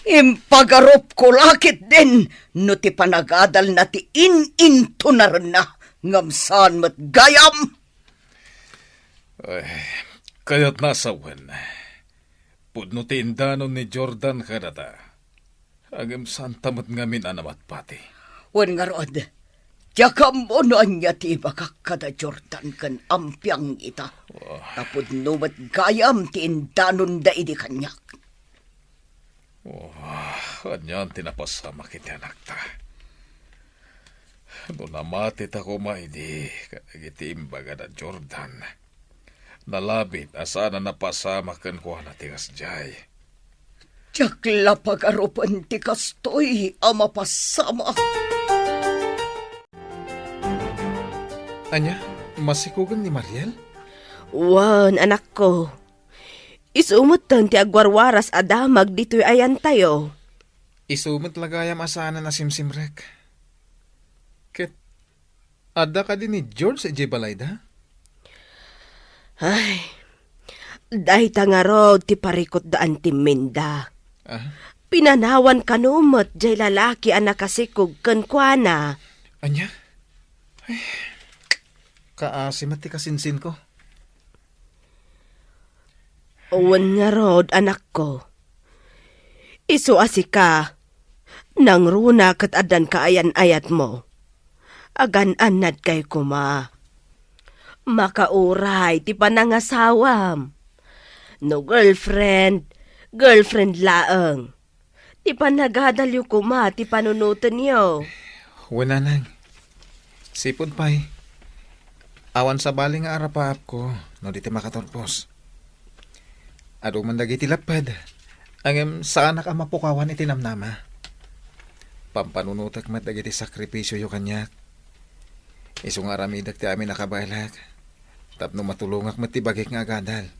Impagarupko la ketdin no ti panagadalna ti in-intunarenna, ngem saan met gayam. Ay, kayatna a sawen. Pudno ti indanon ni Jordan kadata. Ngem saanta met ngamin a namatpati. Wen ngarud, diak ammo no ania ti ibagak kada Jordan ken Ampiang ita. Oh. Ta pudno met gayam ti indanonda idi kaniak. Oh, anian ti napasamak iti anakta? No namatita koma idi kadagiti imbagada Jordan, nalabit a saan a napasamak kenkuana ti kasdiay. Diak la pagarupen ti kastoy a mapasamak. Ania, masikogen ni Mariel? Wen, anakko. Isu metten ti agwarwaras a damag ditoy ayantayo. Isu met la gayam a saanen a simsimrek. Ket adda kadi ni George idiay balayda? Ay, dayta ngarud ti parikutda a timminda. Ah? Pinanawan kano met diay lalaki a nakasikog kenkuana. Ania? Ay, kaasi met ti kasinsinko. Wen ngarud, anakko. Isu a sika, nangruna ket addan kaayan-ayatmo. Agan-annadkay koma. Makauray ti panangasawam. No girlfriend, girlfriend laeng. Ti panagadalyo koma ti panunotenyo. Wen, nanang. Sipud pay, awan sabali nga arapaapko no di ti makaturpos. Adu man dagiti lapped, ngem saanak a mapukawan iti namnama. Pampanunotek met dagiti sakripisioyo kaniak. Isu nga aramidek ti amin a kabaelak, tapno matulongak met ti bagik nga agadal.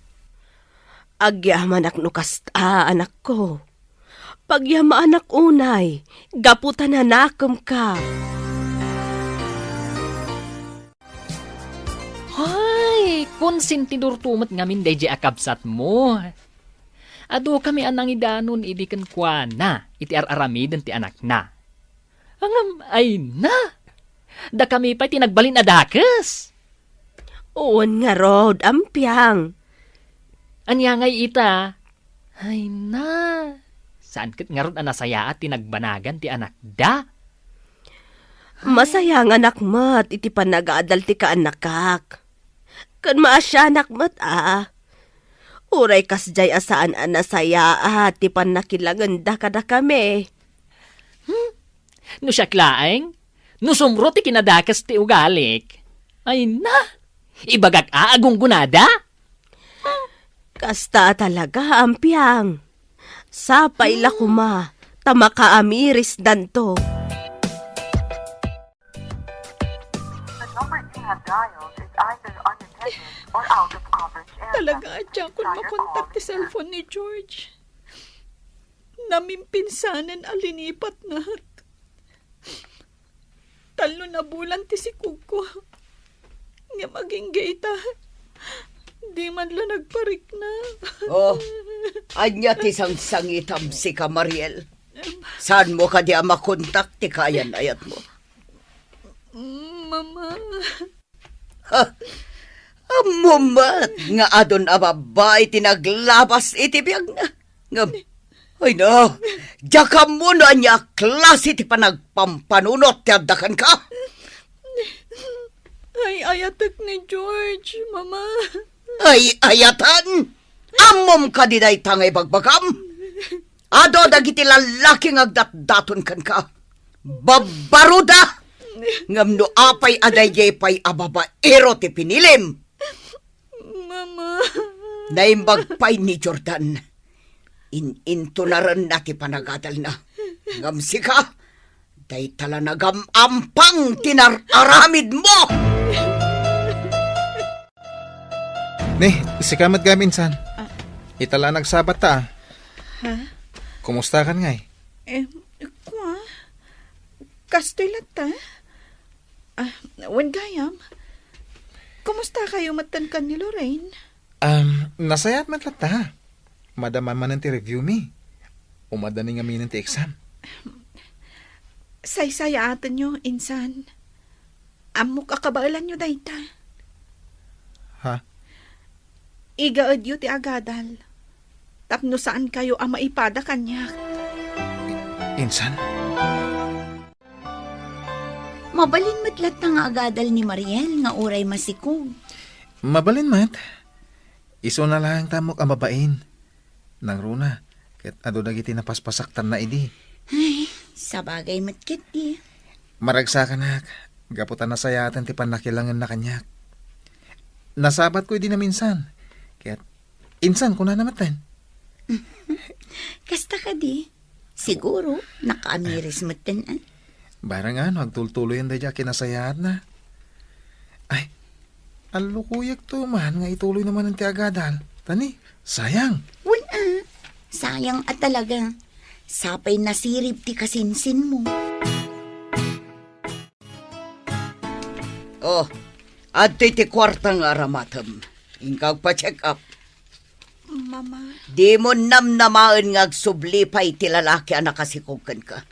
Agyamanak no kasta, anakko. Pagyamaanak unay, gapu ta nanakemka. Hay, konsentidorto met ngamin daydiay a kabsatmo. Adu kami a nangidanon idi kenkuana iti ar-aramiden ti anakna. Ngem, ay na! Dakami pay ti nagbalin a dakes. Wen ngarud, ampiang. Ania ngay ita? Ay na, saan ket ngarud a nasayaat ti nagbanagan ti anakda? Masayangnak met iti panagadal ti kaannakak. Ken maasianak met a. Uray kasdiay a saan a nasayaat ti pannakilangenda kadakami. Hmm? No siak laeng, no sumro ti kinadakes ti ugalik. Ay na, ibagak a agunggonada? Kasta a talaga, ampiang. Sapay la koma, ta makaamirisdanto. The number you have dialed is either unattended or out of coverage area. Talaga, ania kon makontak ti cellphone ni George. Namimpinsanen a linipatnak. Tallo a bulan ti sikogko. Ngem agingga ita, di man la nagparikna. Oh, ania ti sangsangitam, sika, Mariel? Saanmo kadi a makontak ti kaayan-ayatmo? Mama. Ha? Ammom met nga adun a babbai ti naglabas iti biagna. Ngem, ay na, diak ammo no ania a klase ti panagpampanunot ti adda kenka. Ay-ayatek ni George, Mama. Ay-ayatan? Ammom kadi dayta nga ibagbagam? Adu dagiti lallaki nga agdatdaton kenka. Babbaruda! Ngem no apay a daydiay pay a babaero ti pinilim? Mama. Naimbag pay ni Jordan. In-intunarenna ti panagadalna. Ngem sika, dayta la nagam-ampang ti nar-aramidmo! Ni, sika met gayam, insan. Ah. Ita la nagsabat ta, ah. Ha? Kumusta kan ngay? Eh, kwa? Kastoy latta? Ah, wen gayam. Kumusta kayo metten kan ni Lorraine? Um, nasayaat met latta. Madama manen ti review mi. Umadda ni ngaminen ti exam. Saysayaatenyo, insan. Ammok a kabaelanyo dayta. Ha? Igaedyo ti agadal. Tapno saan kayo a maipada kaniak. Insan? Mabalin met latta nga agadal ni Mariel nga uray masikog. Mabalin met. Isuna laeng ta ammok a mabain. Nangruna, ket adu dagiti napaspasaktanna idi. Ay, sabagay met ketdi. Maragsakanak, gapu ta nasayaaten ti pannakilangenna kaniak. Nasabatko idi naminsan. Ket, insan, kunana metten. Kasta kadi? Siguro, nakaamiris metten, ah. Barang ano, agtultuloyen daydi a kinasayaatna. Ay, allukuyek to man nga ituloy naman ti agadal. Tani, sayang. Wen, ah. Sayang a talaga. Sapay nasirib ti kasinsinmo. Oh, adtoy ti kuarta nga aramatem. Inka agpa-check up. Mama. Dimo namnamaen nga agsubli pay ti lalaki a nakasikog kenka.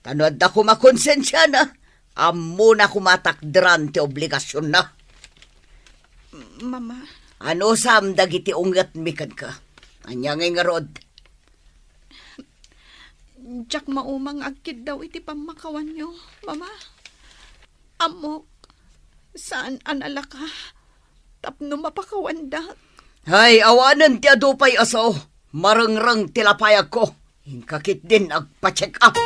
Ta no adda koma konsensiana, ammona koma a takderan ti obligasionna. Mama. Anusam dagiti ungetmi kenka? Ania ngay ngarud? Diak mauma nga agkiddaw iti pammakawanyo, Mama. Ammok, saan a nalaka tapno mapakawandak. Hay, awanen ti adu pay a sao. Marengreng ti lapayagko. Inka ketdin agpa-check up.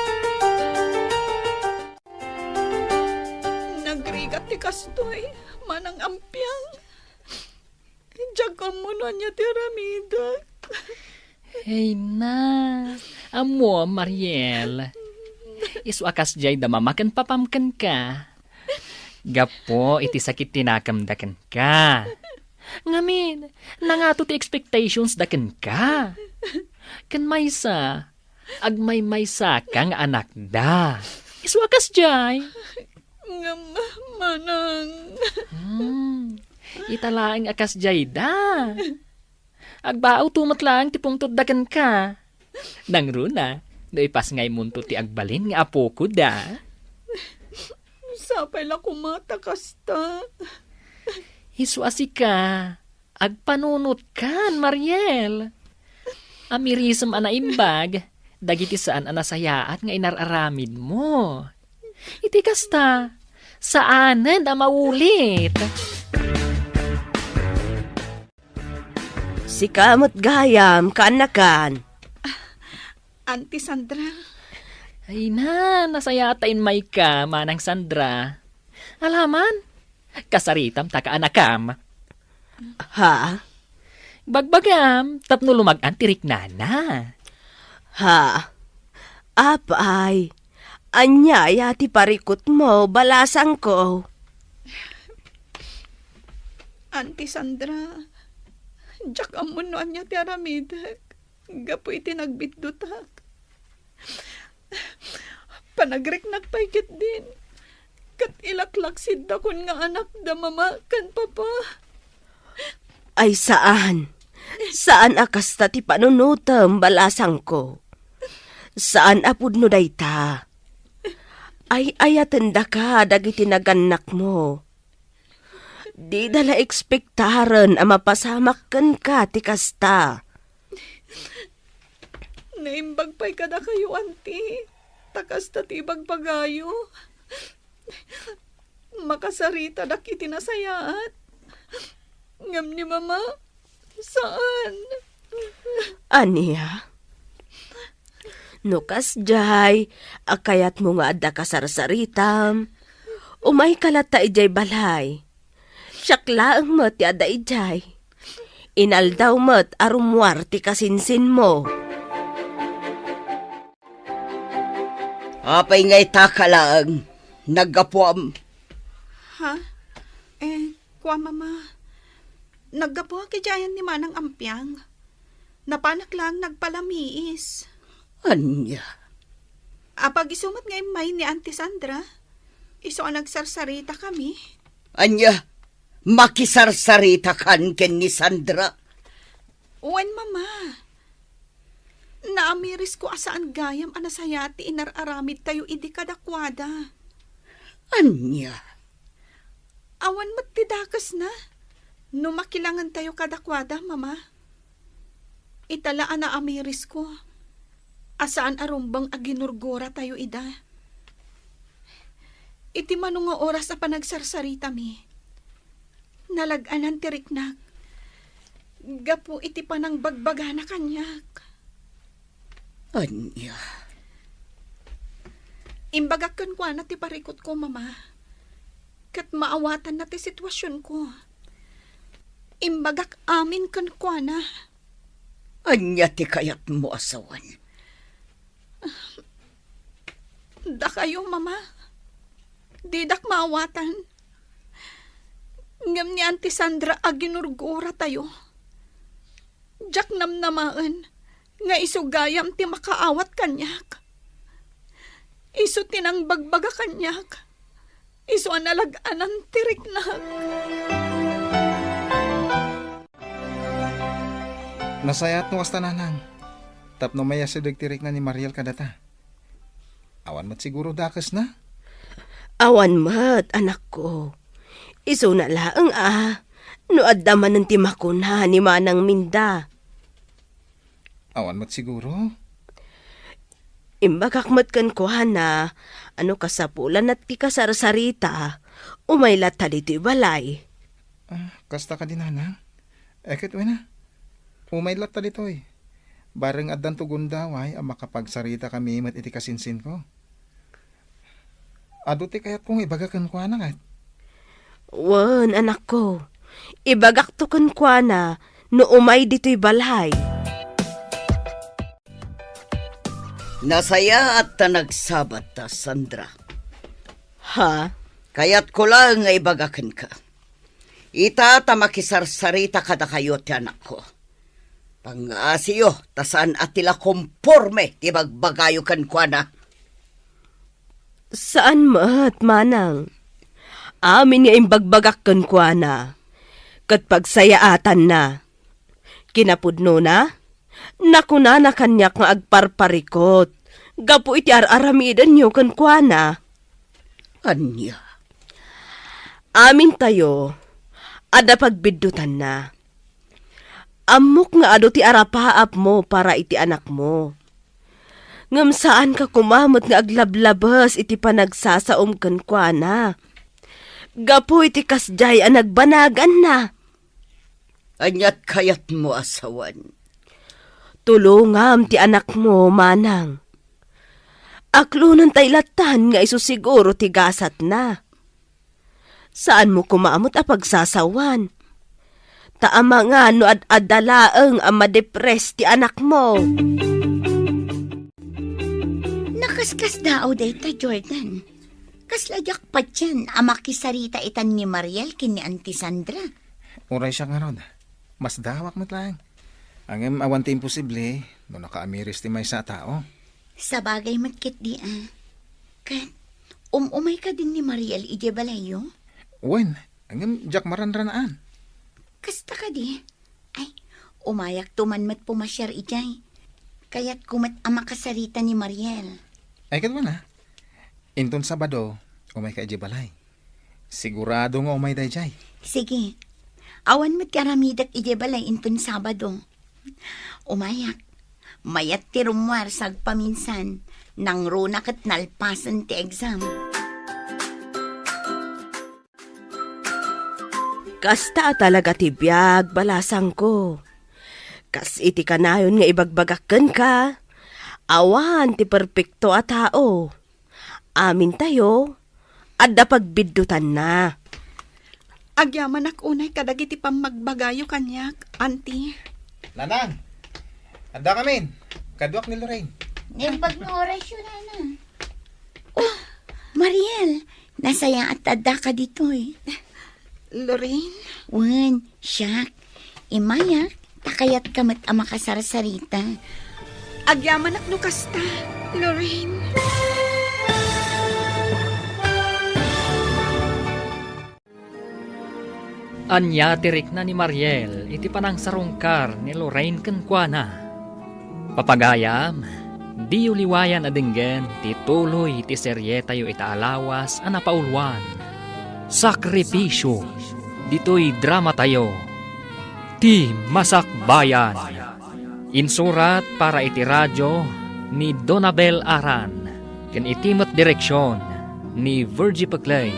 Nagrigat ti kastoy, manang ampiang. Diak ammo no ania ti aramidek. Hey na, ammo, Mariel. Isu a kasdiay da mama ken papam kenka. Gapu iti sakit ti nakemda kenka. Ngamin, nangato ti expectations da kenka. Ken maysa, agmaymaysa ka nga anakda. Isu a kasdiay. Ngem, manang. Hmm. Ita laeng a kasdiay da. Agbao to met laeng ti pungtod da kenka. Nangruna, no ipasngaymonto ti agbalin nga apoko da. Sapay la koma ta kasta. Isu a sika, agpanunotkan, Mariel. Amirisem a naimbag dagiti saan a nasayaat nga inar-aramidmo. Iti kasta, saanen a maulit. Sika met gayam, kaanakan. Auntie Sandra. Ay na, nasayaat ta immayka, Manang Sandra. Alaman, kasaritam ta kaanakam. Ha? Bagbagam, tapno lumag-an ti riknana. Ha? Apay, ania aya ti parikutmo, balasangko? Auntie Sandra, diak ammo no ania ti aramidek gapu iti nagbiddutak. Panagriknak pay ketdin, ket ilaklaksidakon nga anakda mama ken papa. Ay, saan. Saan a kasta ti panunotem, balasangko. Saan a pudno dayta. Ay-ayatendaka dagiti nagannakmo. Dida la ekspektaren a mapasamak kenka ti kasta. Naimbag pay kadakayo, Auntie, ta kasta ti ibagbagayo. Makasaritadak iti nasayaat. Ngem ni Mama, saan. Ania? No kasdiay a kayatmo nga adda kasarsaritam, umayka latta idiay balay. Siak laeng met ti adda idiay. Inaldaw met a rummuar ti kasinsinmo. Apay nga itaka laeng? Naggapuam? Ha? Eh, kua, Mama. Naggapuak idiay ni Manang Ampiang. Napanak laeng nagpalamiis. Ania? Apag isu met nga immay ni Auntie Sandra? Isu a nagsarsarita kami? Ania? Makisarsaritakan ken ni Sandra? Wen, Mama. Naamirisko a saan gayam a nasayaat ti inar-aramidtayo idi kadakuada. Ania? Awan met ti dakesna no makilangentayo kadakuada, Mama. Ita la a naamirisko a saan a rumbeng a ginurguratayo ida. Iti mano nga oras a panagsarsaritamin, nalag-anan ti riknak gapu iti panangbagbagana kaniak. Ania? Imbagak kenkuana ti parikutko, Mama. Ket maawatanna ti situasionko. Imbagak amin kenkuana. Ania ti kayatmo a sawen? Dakayo, Mama. Didak maawatan. Ngem ni Auntie Sandra a ginurguratayo, diak namnamaen nga isu gayam ti makaawat kaniak. Isu ti nangbagbaga kaniak. Isu a nalag-anan ti riknak. Nasayaat no kasta, nanang, tapno mayasideg ti rikna ni Mariel kadata. Awan met siguro dakesna? Awan met, anakko. Isuna laeng a no adda manen ti makuna ni Manang Minda. Awan met siguro? Imbagak met kenkuana a no kasapulanna ti kasarsarita, umay latta ditoy balay. Ah, kasta kadi, nanang? Eh, ket wen a, umay latta ditoy. Bareng addanto gundaway a makapagsarita kami met iti kasinsinko. Adu ti kayatko nga ibaga kenkuana, ket? Wen, anakko. Ibagakto kenkuana no umay ditoy balay. Nasayaat ta nagsabatta, Sandra. Ha? Kayatko laeng nga ibaga kenka. Ita ta makisarsarita kadakayo ti anakko. Pangngasiyo, ta saan a ti la komporme ti bagbagayo kenkuana. Saan met, manang. Amin nga imbagbagak kenkuana, ket pagsayaatanna. Kinapudnona, nakunana kaniak nga agparparikot gapu iti ar-aramidenyo kenkuana. Ania? Amintayo, adda pagbiddutanna. Ammok nga adu ti arapaapmo para iti anakmo. Ngem saanka koma met nga aglablabes iti panagsasaom kenkuana. Gapu iti kasdiay a nagbanaganna. Aniat kayatmo a sawen? Tulongam ti anakmo, manang. Aklonentay lattan nga isu siguro ti gasatna. Saanmo koma met a pagsasawan. Ta amangan no ad-adda laeng a madepres ti anakmo. Nakaskasdaaw dayta, Jordan. Kasla diak patien a makisarita itan ni Mariel ken ni Auntie Sandra. Uray siak ngarud. Masdaawak met laeng. Ngem awan ti imposible no nakaamiris ti maysa a tao. Sabagay met ketdi a. Ket, um-umay kadin ni Mariel idiay balayyo? Wen, ngem diak maranranaan. Kasta kadi? Ay, umayakto man met pumasiar idiay. Kayatko met a makasarita ni Mariel. Ay, ket wen a. Inton Sabado, umayka idiay balay. Sigurado nga umay daydiay. Sige. Awan met ti aramidek idiay balay inton Sabado. Umayak. Mayat ti rummuar sagpaminsan. Nangruna ket nalpasen ti exam. Kasta a talaga ti biag, balasangko. Kas iti kanayon nga ibagbagak kenka, awan ti perpekto a tao. Amintayo, adda pagbiddutanna. Agyamanak unay kadagiti pammagbagayo kaniak, Auntie. Nanang, adda kamin. Kaduak ni Lorraine. Naimbag nga orasyo, Nana. Oh, Mariel, nasayaat ta addaka ditoy. Lorraine? Wen, siak. Imayak, ta kayatka met a makasarsarita. Agyamanak no kasta, Lorraine. Ania ti rikna ni Mariel iti panangsarungkar ni Lorraine kenkuana? Papagayam, diyo liwayan a denggen ti tuloy ti serietayo ita a lawas a napauluan, Sakripisyo, ditoy dramatayo, Ti Masakbayan. Insurat para iti radio ni Donabel Aran, ken iti met direksion ni Virgie Peclay.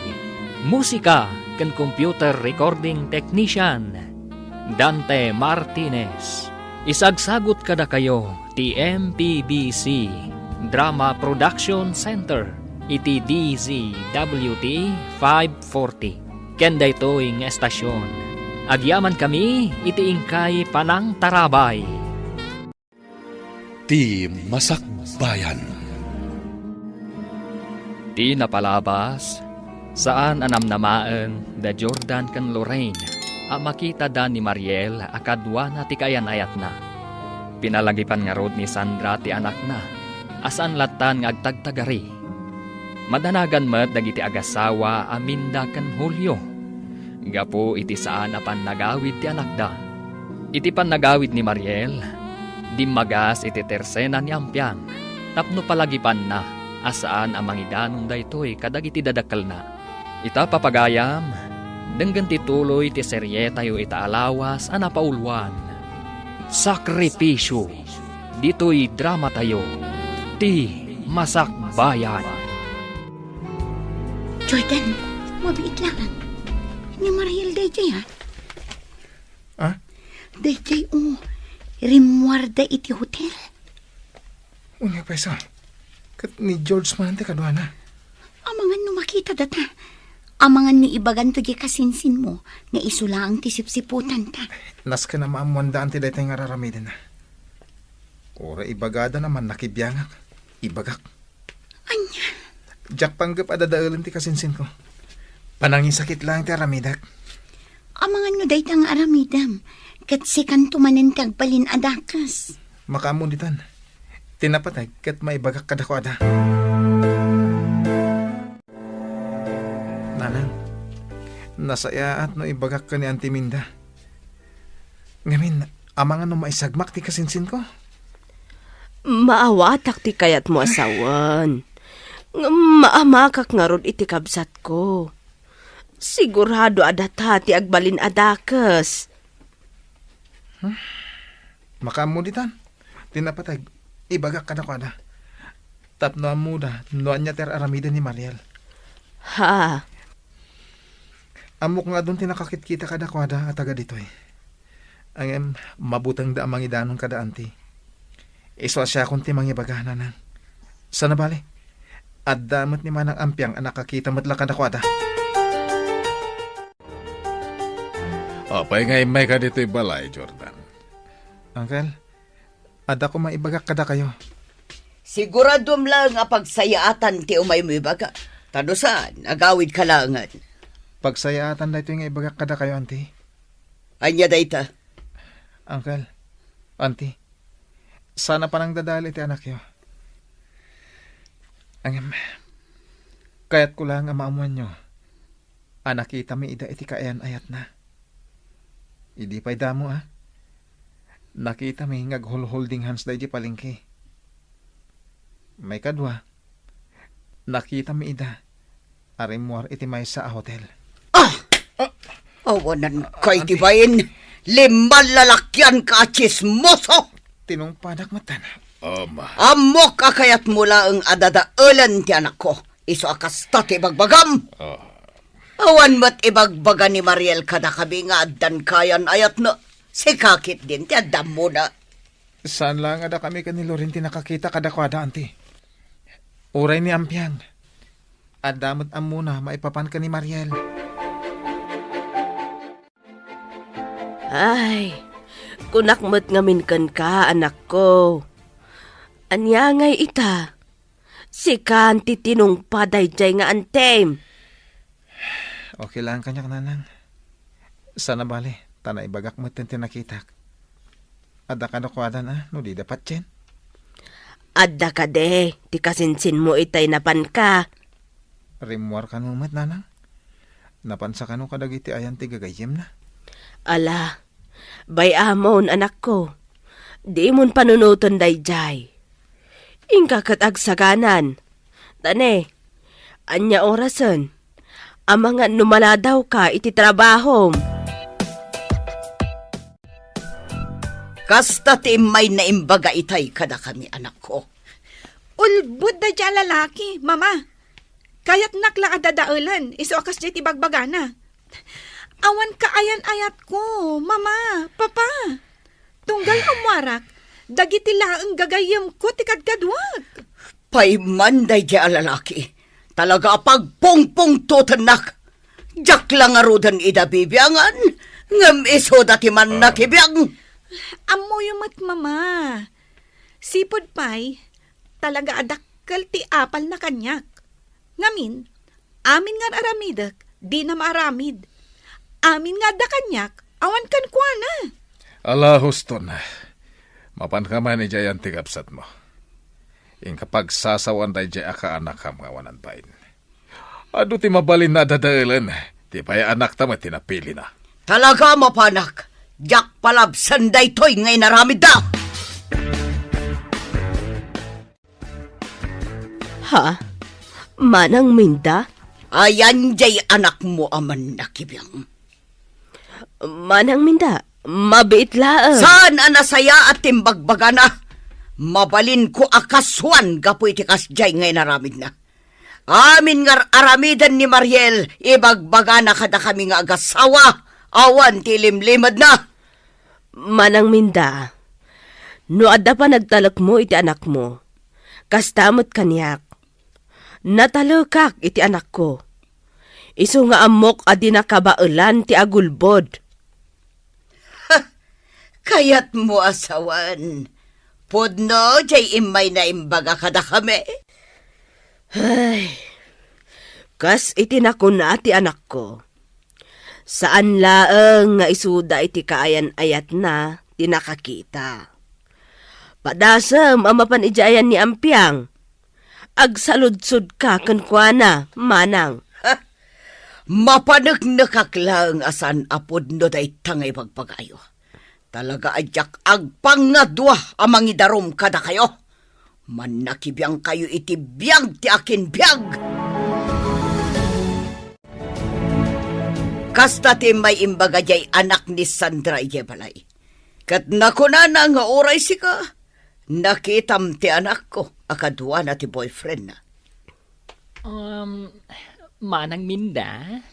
Musika ken computer recording technician, Dante Martinez. Isagsagut kadakayo ti M P B C Drama Production Center iti D Z W T five forty. Ken daytoy nga estasion, agyamankami iti inkay panangtarabay. Ti Masakbayan. Ti napalabas, saan a namnamaen da Jordan ken Lorraine a makitada ni Mariel a kaduana ti kaayan-ayatna. Pinalagipan ngarud ni Sandra ti anakna a saan lattan nga agtagtagari. Madanagan met dagiti agasawa a Minda ken Julio gapu iti saan a pannagawid ti anakda. Iti pannagawid ni Mariel, dimmagas iti tersena ni Ampiang tapno palagipanna a saan a mangidanon daytoy kadagiti dadakkelna. Ita, papagayam, denggen ti tuloy ti serietayo ita a lawas a napauluan, Sakripisyo, ditoy dramatayo, Ti Masakbayan. Jordan, mabiit laeng. Ni Mariel daydiay, a? Ah? Daydiay, o. Rimmuarda iti hotel. Unya pay sa, ket ni George man ti kaduana. Amangan no makita data. Amangan no ibaganto diay kasinsinmo nga isu laeng ti sipsiputanta. Nasken a maammoanda ti daytoy nga ar-aramidenna. Uray ibagada a mannakibiangak, ibagak. Ania? Diak panggep a dadaelen ti kasinsinko. Panangisakit laeng ti aramidek. Amangan no dayta nga aramidem, ket sikanto manen ti agbalin a dakes. Makaammo ditan. Ti napateg ket maibagak kadakuada. Nanang, nasayaat no ibagak ken ni Auntie Minda. Ngamin, amangan no maisagmak ti kasinsinko? Maawatak ti kayatmo a sawen. Ngem maamakak ngarud iti kabsatko. Sigurado a data ti agbalin a dakes. Hmm? Makaammo ditan. Ti napateg, ibagak kadakuada. Tapno ammoda no ania ti ar-aramiden ni Mariel. Ha? Ammok nga adun ti nakakitkita kadakuada a taga ditoy. Ngem mabutengda a mangidanon kada Auntie. Isu a siakon ti mangibaga, Nanang. Sana bale, adda met ni Manang Ampiang a nakakita met la kadakuada. Apay nga immayka ditoy balay, Jordan? Uncle, adda koma ibagak kadakayo. Siguraduem laeng a pagsayaatan ti umaymo ibaga. Ta no saan, agawidka laengen. Pagsayaatan daytoy nga ibagak kadakayo, Auntie. Ania dayta? Uncle, Auntie, saan a panangdadael iti anakyo. Ngem, kayatko laeng a maammoanyo a nakitami ida iti kaayan-ayatna. Idi pay damo, a, nakitami nga aghulholding handsda idiay palengke. Maikadua, nakitami ida a rimmuar iti maysa a hotel. Ah! Awanan kay ti bain, limman lalakianka a tsismoso! Tinungpadak metten. Ama. Ammok a kayatmo laeng a dadaelen ti anakko. Isu a kasta ti ibagbagam. Ah. Awan met ibagbaga ni Mariel kadakami nga addan kaayan-ayatna. Sika ketdin ti adda ammona. Saan laeng a dakami ken ni Loren ti nakakita kadakuada, anti. Uray ni Ampiang, adda met ammona maipapan ken ni Mariel. Ay, kunak met ngamin kenka, anakko. Ania ngay ita? Sikan ti tinungpa daydiay nga antem. Okay lang kaniak, nanang. Saan a bale, ta naibagak met ti nakitak. Adda kadakuadan a, no dida patien? Adda kadi ti kasinsinmo itay napanka? Rimmuar kano met, nanang. Napansa kano kadagiti ayan ti gagayyemna? Ala, bay-amon, anakko. Dimon panunoten daydiay. Inka ket agsaganan. Ta ne, ania orasen? Amangan no maladawka iti trabahom. Kasta ti immay naimbaga itay kadakami, anakko. Ulbod daydiay a lalaki, Mama. Kayatnak la a dadaelen, isu a kasdiay ti bagbagana. Awan kaayan-ayatko, Mama, Papa. Tunggal ammuarak, dagiti laeng gagayyemko ti kadkaduak. Pay man daydiay a lalaki, talaga a pagpungpungtotennak. Diak la ngaruden ida bibiangan, ngem isuda ti mannakibiang. Ammoyo met, Mama. Sipud pay, talaga a dakkel ti apalna kaniak. Ngamin, amin nga ar-aramidek, dina maaramid. Amin nga adda kaniak, awan kenkuana. Ala, huston. Mapanka man idiay ayan ti kabsatmo. Inka pagsasawan daydiay a kaanakam nga awan bain. Adu ti mabalin a dadaelen, ti pay anakta met ti napilina. Talaga a mapanak, diak palabsen daytoy nga inaramidda. Ha? Manang Minda? Ayan jay anakmo a mannakibiang. Manang Minda, mabiit laeng. Saan a nasayaat ti imbagbagana? Mabalinko a kasuan gapu iti kasjay nga inaramidna. Amin nga ar-aramiden ni Mariel, ibagbagana kadakami nga agasawa, awan ti ilimlimedna. Manang Minda, no adda panagtalekmo iti anakmo, kasta met kaniak. Natalekak iti anakko. Isu nga ammok a dina kabaelan ti agulbod. Kayatmo a sawen, pudno jay immay naimbaga kadakami? Ay, kas iti nakuna ti anakko, saan laeng nga isuda iti kaayan-ayatna ti nakakita. Padasem a mapan idiay ayan ni Ampiang. Agsaludsodka kenkuana, manang. Ha? Mapaneknekak laeng a saan a pudno dayta nga ibagbagayo. Talaga a diak agpangadua a mangidarum kadakayo. Mannakibiangkayo iti biag ti akin biag. Kasta ti immay imbaga jay anak ni Sandra idiay balay. Ket nakunana nga uray sika, nakitam ti anakko a kaduana ti boyfriendna. Um, Manang Minda,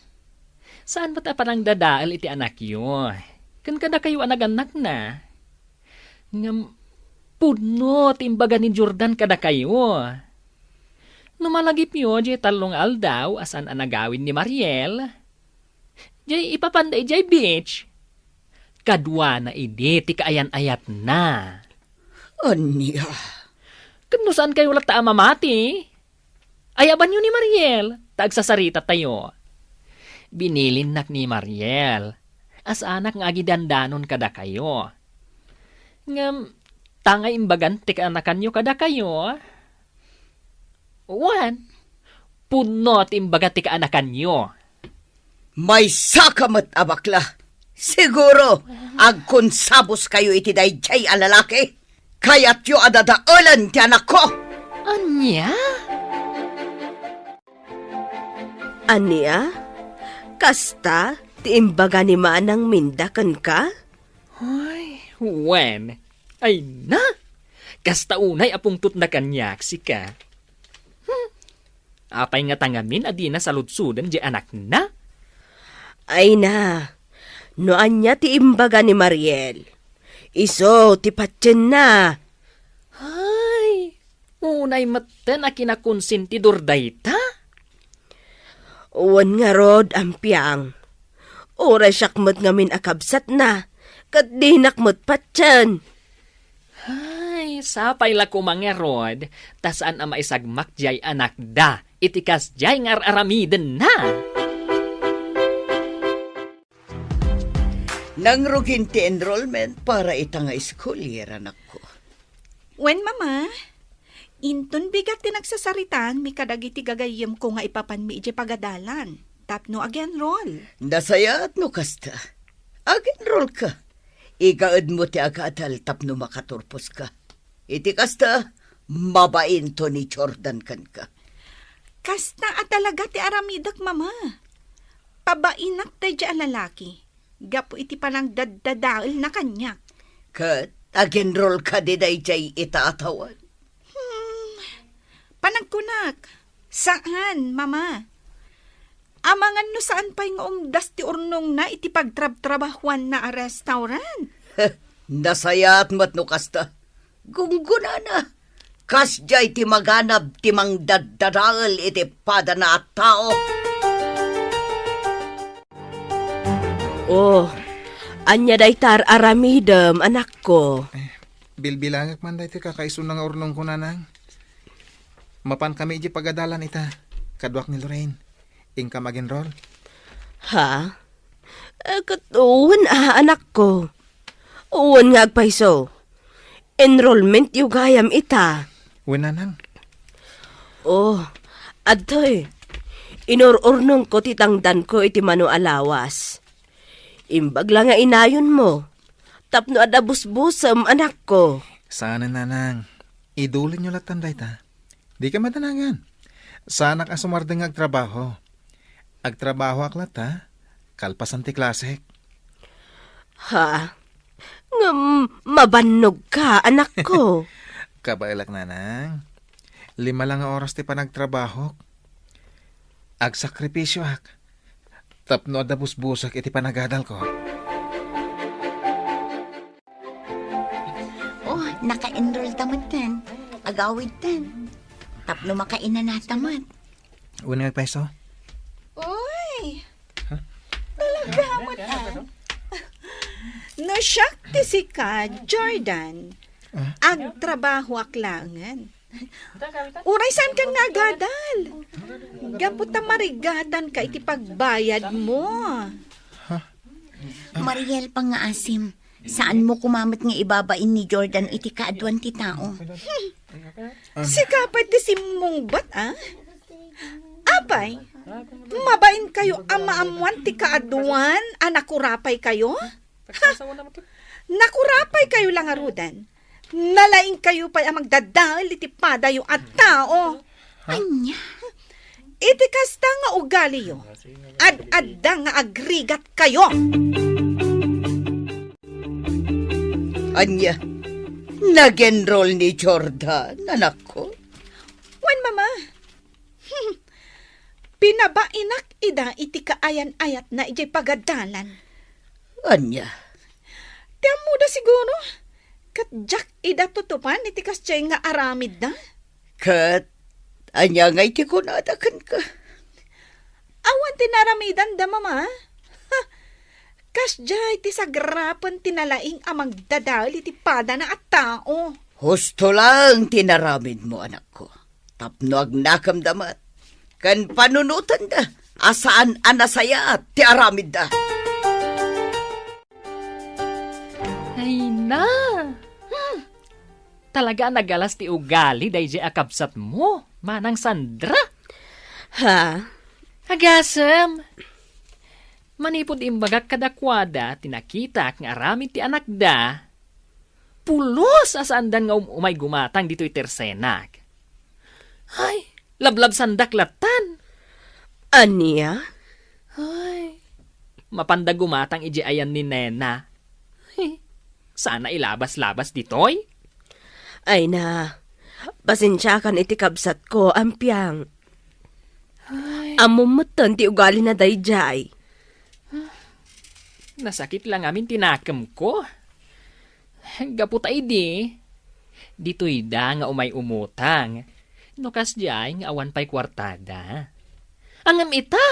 saan met a panangdadael iti anakyo ken kadakayo a nagannakna? Ngem pudno ti imbaga ni Jordan kadakayo. No malagipyo diay tallo nga aldaw a saan a nagawid ni Mariel, jay ipapanda idiay beach. Kaduana idi ti kaayan-ayatna. Ania? Ket no saankayo latta a mamati, ayabanyo ni Mariel, ta agsasaritayo. Binilinnak ni Mariel a saanak nga agidandanon kadakayo. Ngem, ta nga imbagan ti kaanakanyo kadakayo, wen, pudno ti imbaga ti kaanakanyo. Maysaka met a bakla. Siguro, agkonsabuskayo iti daydiay a lalaki. Kayatyo a dadaelen ti anakko. Ania? Ania? Kasta ti imbaga ni Manang Minda kenka? Ay, wen. Ay na! Kasta unay a pungtotna kaniak, sika. Hmm. Apay ngata ngamin a dina saludsoden diay anakna? Ay na, no ania ti imbaga ni Mariel. Isu ti patienna. Ay, unay metten a kinakonsentidor dayta. Wen ngarud, Ampiang. Uray siak met ngamin a kabsatna, ket dinak met patien. Ay, sapay la koma ngarud, ta saan a maisagmak diay anakda iti kasdiay nga ar-aramidenna. Nangrugin ti enrollment para ita nga school year, anakko. Wen, Mama. Inton bigat ti nagsasaritaanmi kadagiti gagayyemko nga ipapanmi idiay pagadalan tapno ag-enroll. Nasayaat no kasta. Ag-enrollka. Igaedmo ti agadal tapno makaturposka. Iti kasta, mabainto ni Jordan kenka. Kasta a talaga ti aramidek, Mama. Pabainak daydi a lalaki gapu iti panangdaddadaelna kaniak. Ket ag-enrollka daydiay ita a tawen? Hmm, panagkunak, saan, Mama. Amangan no saan pay nga umdas ti urnongna iti pagtrabtrabahuanna a restaurant. Nasayaat met no kasta. Gunggonana, kasdiay ti maganab ti mangdaddadael iti padana a tao. Oh, ania dayta ar-aramidem, anakko? Eh, bilbilangek man daytoy kakaisuna nga urnongko, nanang. Mapankami idiay pagadalan ita, kaduak ni Lorraine. Inka mag-enroll? Ha? Eh, ket wen a, anakko. Wen nga agpayso. Enrollment ti ugayam ita. Wen, nanang. Oh, adtoy. Inur-urnongko ti tangdanko iti mano a lawas. Imbag la nga inayonmo tapno adda busbusem, anakko. Saanen, nanang. Idulinyo lattan dayta. Dika madanagan. Saanak a sumardeng nga agtrabaho. Agtrabahoak latta, kalpasan ti klasek. Ha? Ngem mabannogka, anakko. Kabaelak, nanang. Lima la nga oras ti panagtrabahok. Agsakripisioak tapno adda busbusek iti panagadalko. Oh, naka-enroll ta metten. Agawidtan. Tapno makainanata met. Wen nga agpayso? Uy! Ha? Talaga met, ah. No siak ti sika, Jordan, agtrabahoak laengen. Uray saankan nga agadal. Gapu ta marigatanka iti pagbayadmo. Mariel, pangngaasim, saanmo koma met nga ibabain ni Jordan iti kaaduan ti tao. Sika pay ti simmungbat, a? Apay, mabainkayo a maammoan ti kaaduan a nakurapaykayo? Ha? Nakurapaykayo la ngaruden. Nalaingkayo pay a magdadael iti padayo a tao. Ania? Iti kasta nga ugaliyo, ad-adda nga agrigatkayo. Ania? Nag-enroll ni Jordan, anakko? Wen, Mama. Pinabainak ida iti kaayan-ayatna idiay pagadalan. Ania? Ti ammoda siguro, ket diak ida tutupan iti kasdiay nga aramidda. Ket ania ngay ti kunada kenka? Awan ti naaramidanda, Mama. Ha, kasdiay ti sagrapen ti nalaing a magdadael iti padana a tao. Husto laeng ti naramidmo, anakko. Tapno agnakemda met, ken panunotenda a saan a nasayaat ti aramidda. Ay na! Hmm. Talaga a nagalas ti ugali daydiay a kabsatmo, Manang Sandra. Ha? Agasem, manipud imbagak kadakuada ti nakitak nga aramid ti anakda, pulos a saandan nga um-umay gumatang ditoy tersenak. Ay, lablabsandak lattan. Ania? Ay, mapanda gumatang idiay ayan ni Nena. Ay, sana ilabas-labas ditoy. Ay na, pasensiakan iti kabsatko, Ampiang. Ay. Ammom metten ti ugalina daydiay. Nasakit la ngamin ti nakemko. Gapu ta idi, ditoyda nga umay umutang. No kasdiay nga awan pay kuartada. Ngem ita,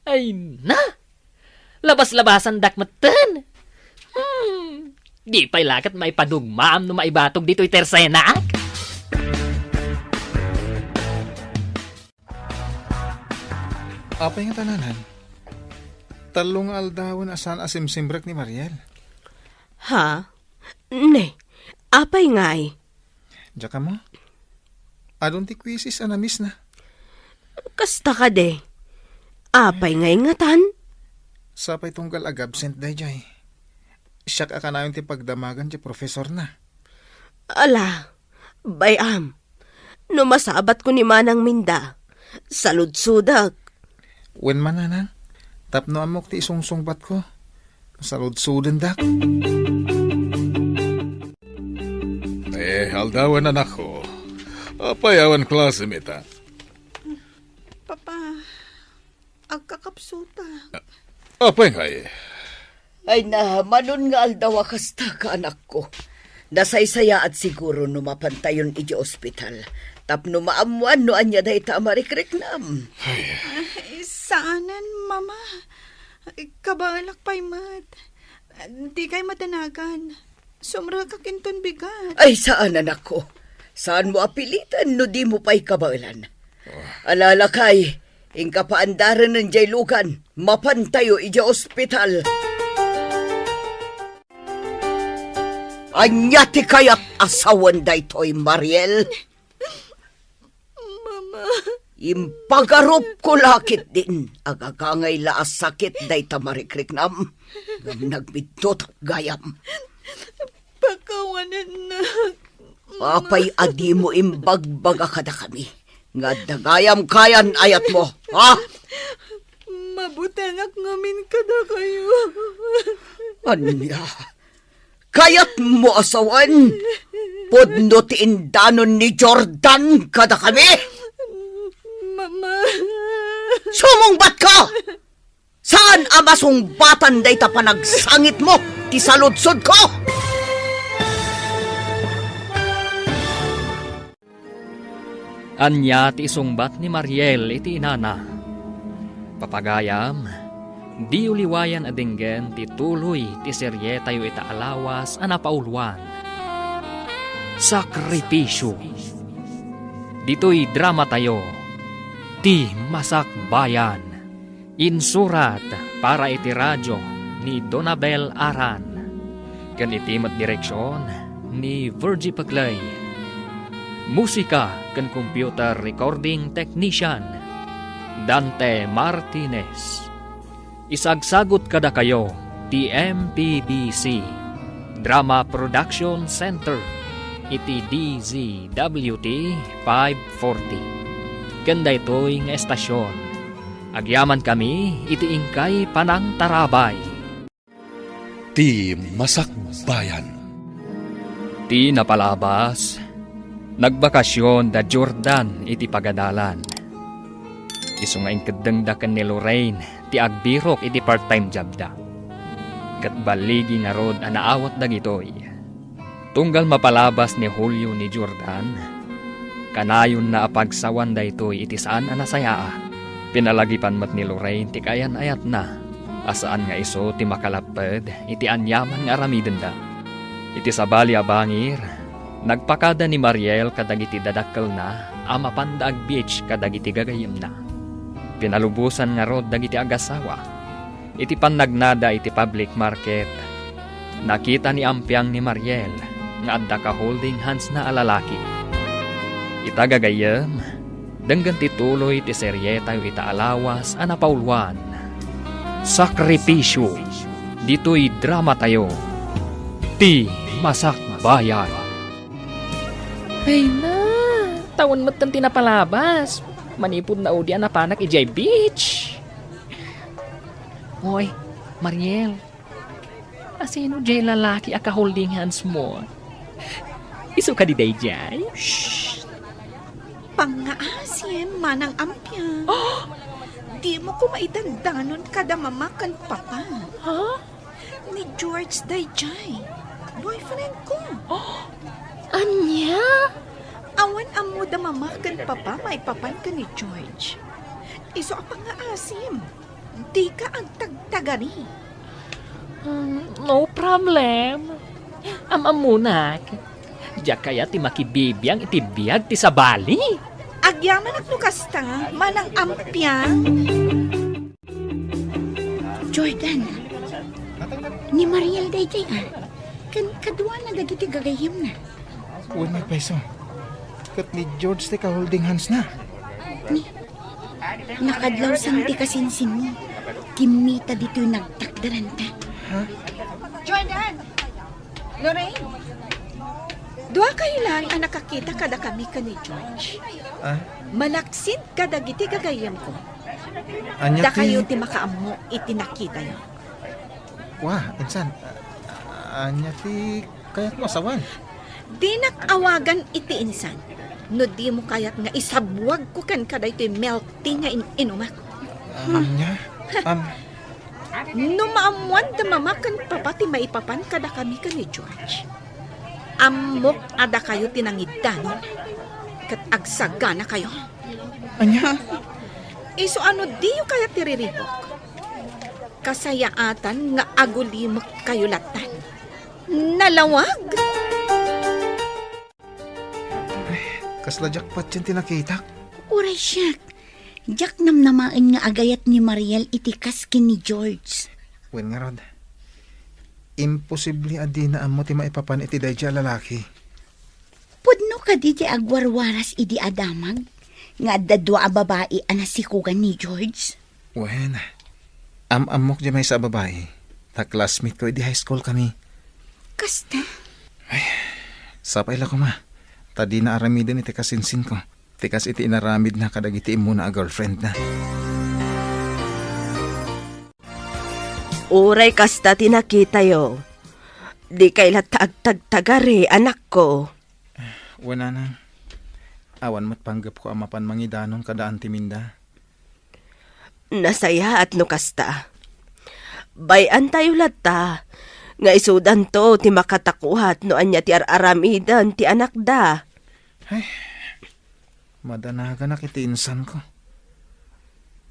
ay na! Labas-labasandak metten. Hmm, di pay la ket maipadugmaam no maibatog ditoy tersenak. Apay ngata, Nanang? Tallo nga aldawen a saan a simsimrek ni Mariel. Ha? Ne, apay ngay? Diak ammo. Adun ti quizzes a na-miss na. Kasta kadi. Apay ngay ngatan? Sapay tunggal ag-absent daydiay. Siak a kanayon ti pagdamagan ti profesorna. Ala, bay-am. No masabatko ni Manang Minda, saludsodek. Wen man, Nanang, tapno ammok ti isungsungbatko, saludsodendak. Eh, aldawen, anakko. Apay awan klasem ita? Papa, agkakapsutak. Apay ngay? Ay na, manon nga aldaw a kasta ka, anakko. Nasaysayaat siguro no mapantayon iti ospital. Tapno maammuan no ania dayta a marikriknam. Ay, saanen, Mama. Kabaelak pay met. Dikay madanagan. Sumrekak inton bigat. Ay, saan, anakko. Saanmo a piliten no dimo pay kabaelan. Ala, lakay, inka paandarenen diay lugan. Mapantayo idiay ospital. Ania ti kayat a sawen daytoy, Mariel? Mama. Impagarupko la ketdin. Agagangay la a sakit dayta marikriknam. Ngem nagbiddut gayam. Pakawanennak. Apay a dimo imbagbaga kadakami nga adda gayam kayan ayatmo, ha? Mabutengak ngamin kadakayo. Ania? Kayatmo a sawen? Pudno ti indanon ni Jordan kadakami? Mama. Sumungbatka! Saan a masungbatan dayta panagsangitmo ti saludsodko? Ania ti isungbat ni Mariel iti inana? Papagayam, diyo liwayan a denggen ti tuloy ti serietayo ita a lawas a napauluan, Sakripisyo. Ditoy dramatayo, Ti Masakbayan. Insurat para iti radio ni Donabel Aran, ken iti met direksion ni Virgie Peclay. Musika ken computer recording technician, Dante Martinez. Isagsagut kadakayo ti M P B C Drama Production Center iti D Z W T five forty. Ken daytoy nga estasion, agyamankami iti inkay panangtarabay. Ti Masakbayan. Ti napalabas, nagbakasion da Jordan iti pagadalan. Isu nga inkeddengda ken ni Lorraine ti agbirok iti part-time jobda. Ket balligi ngarud a naawat dagitoy. Tunggal mapalabas ni Julio ni Jordan, kanayonna a pagsawan daytoy iti saan a nasayaat. Pinalagipan met ni Lorraine ti kaayan-ayatna a saan nga isu ti makalapped iti aniaman nga aramidenda. Iti sabali a bangir, nagpakada ni Mariel kadagiti dadakkelna a mapanda ag-beach kadagiti gagayyemna. Pinalubosan ngarud dagiti agassawa. Iti pannagnada iti public market, nakita ni Ampiang ni Mariel nga adda ka-holding handsna a lalaki. Ita gagayyem, denggen ti tuloy ti serietayo ita a lawas a napauluan, Sakripisyo, ditoy dramatayo, Ti Masakbayan. Ay na, tawen metten ti napalabas. Manipud naudi a napanak idiay beach. Oy, Mariel, asino diay lalaki a ka-holding hands mo? Isu kadi daydiay? Shh! Pangngaasim, Manang Ampiang. Dimo koma idandanon kada mama ken papa. Ha? Ni George daydiay. Boyfriend ko. Ania? Awan ammo da mama ken papa maipapan ken ni George. Isu a pangngaasim. Dika agtagtagari. Hmm, no problem. Am-ammonak. Diak kayat ti makibibiang iti biag ti sabali. Agyamanak no kasta, manang ampiang. Jordan, ni Mariel daydiay, a. Ken kaduana dagiti gagayyemna. Wen, ni Paiso. Ket ni George ti ka-holding hands na. Ni, nakadlawsan ti kasinsinmo. Kimmita ditoy nagtakderanta. Ha? Jordan! Lorraine! Dua kayo lang a nakakita kadakami ken ni George. Ah? Malaksid kadagiti gagayyemko. Ania ti Dakayo ti makaammo iti nakitayo. Wa, insan. Ania ti kayatmo a sawen? Dinak awagan iti insan. No dimo kayat nga isabwagko kenka daytoy milk tea nga in-inumak. Ania? Am- No maammoan da mama ken papa ti maipapan kadakami ken ni George, ammok a dakayo ti nangiddanon ket agsaganakayo. Ania? Isu a no diyo kayat ti riribuk, kasayaatan nga agulimekkayo lattan. Nalawag! Kasla diak patien ti nakitak. Uray siak, diak namnamaen nga agayat ni Mariel iti kas ken ni George. Wen ngarud, imposible a dina ammo ti maipapan iti daydiay a lalaki. Pudno kadi ti agwarwaras idi a damag nga adda dua a babai a nasikogan ni George? Wen, am-ammok diay maysa a babai, ta classmate ko idi high school kami. Kasta? Ay, sapay la koma, ta dina aramiden iti kasinsinko, ti kas iti inaramidna kadagiti immuna a girlfriendna. Uray kasta ti nakitayo, dikay latta agtagtagari, anakko. Wen, nanang, awan met panggepko a mapan mangidanon kada Auntie Minda. Nasayaat no kasta. Bay-antayo latta nga isudanto ti makatakuat no ania ti ar-aramiden ti anakda. Ay, madanaganak iti insanko.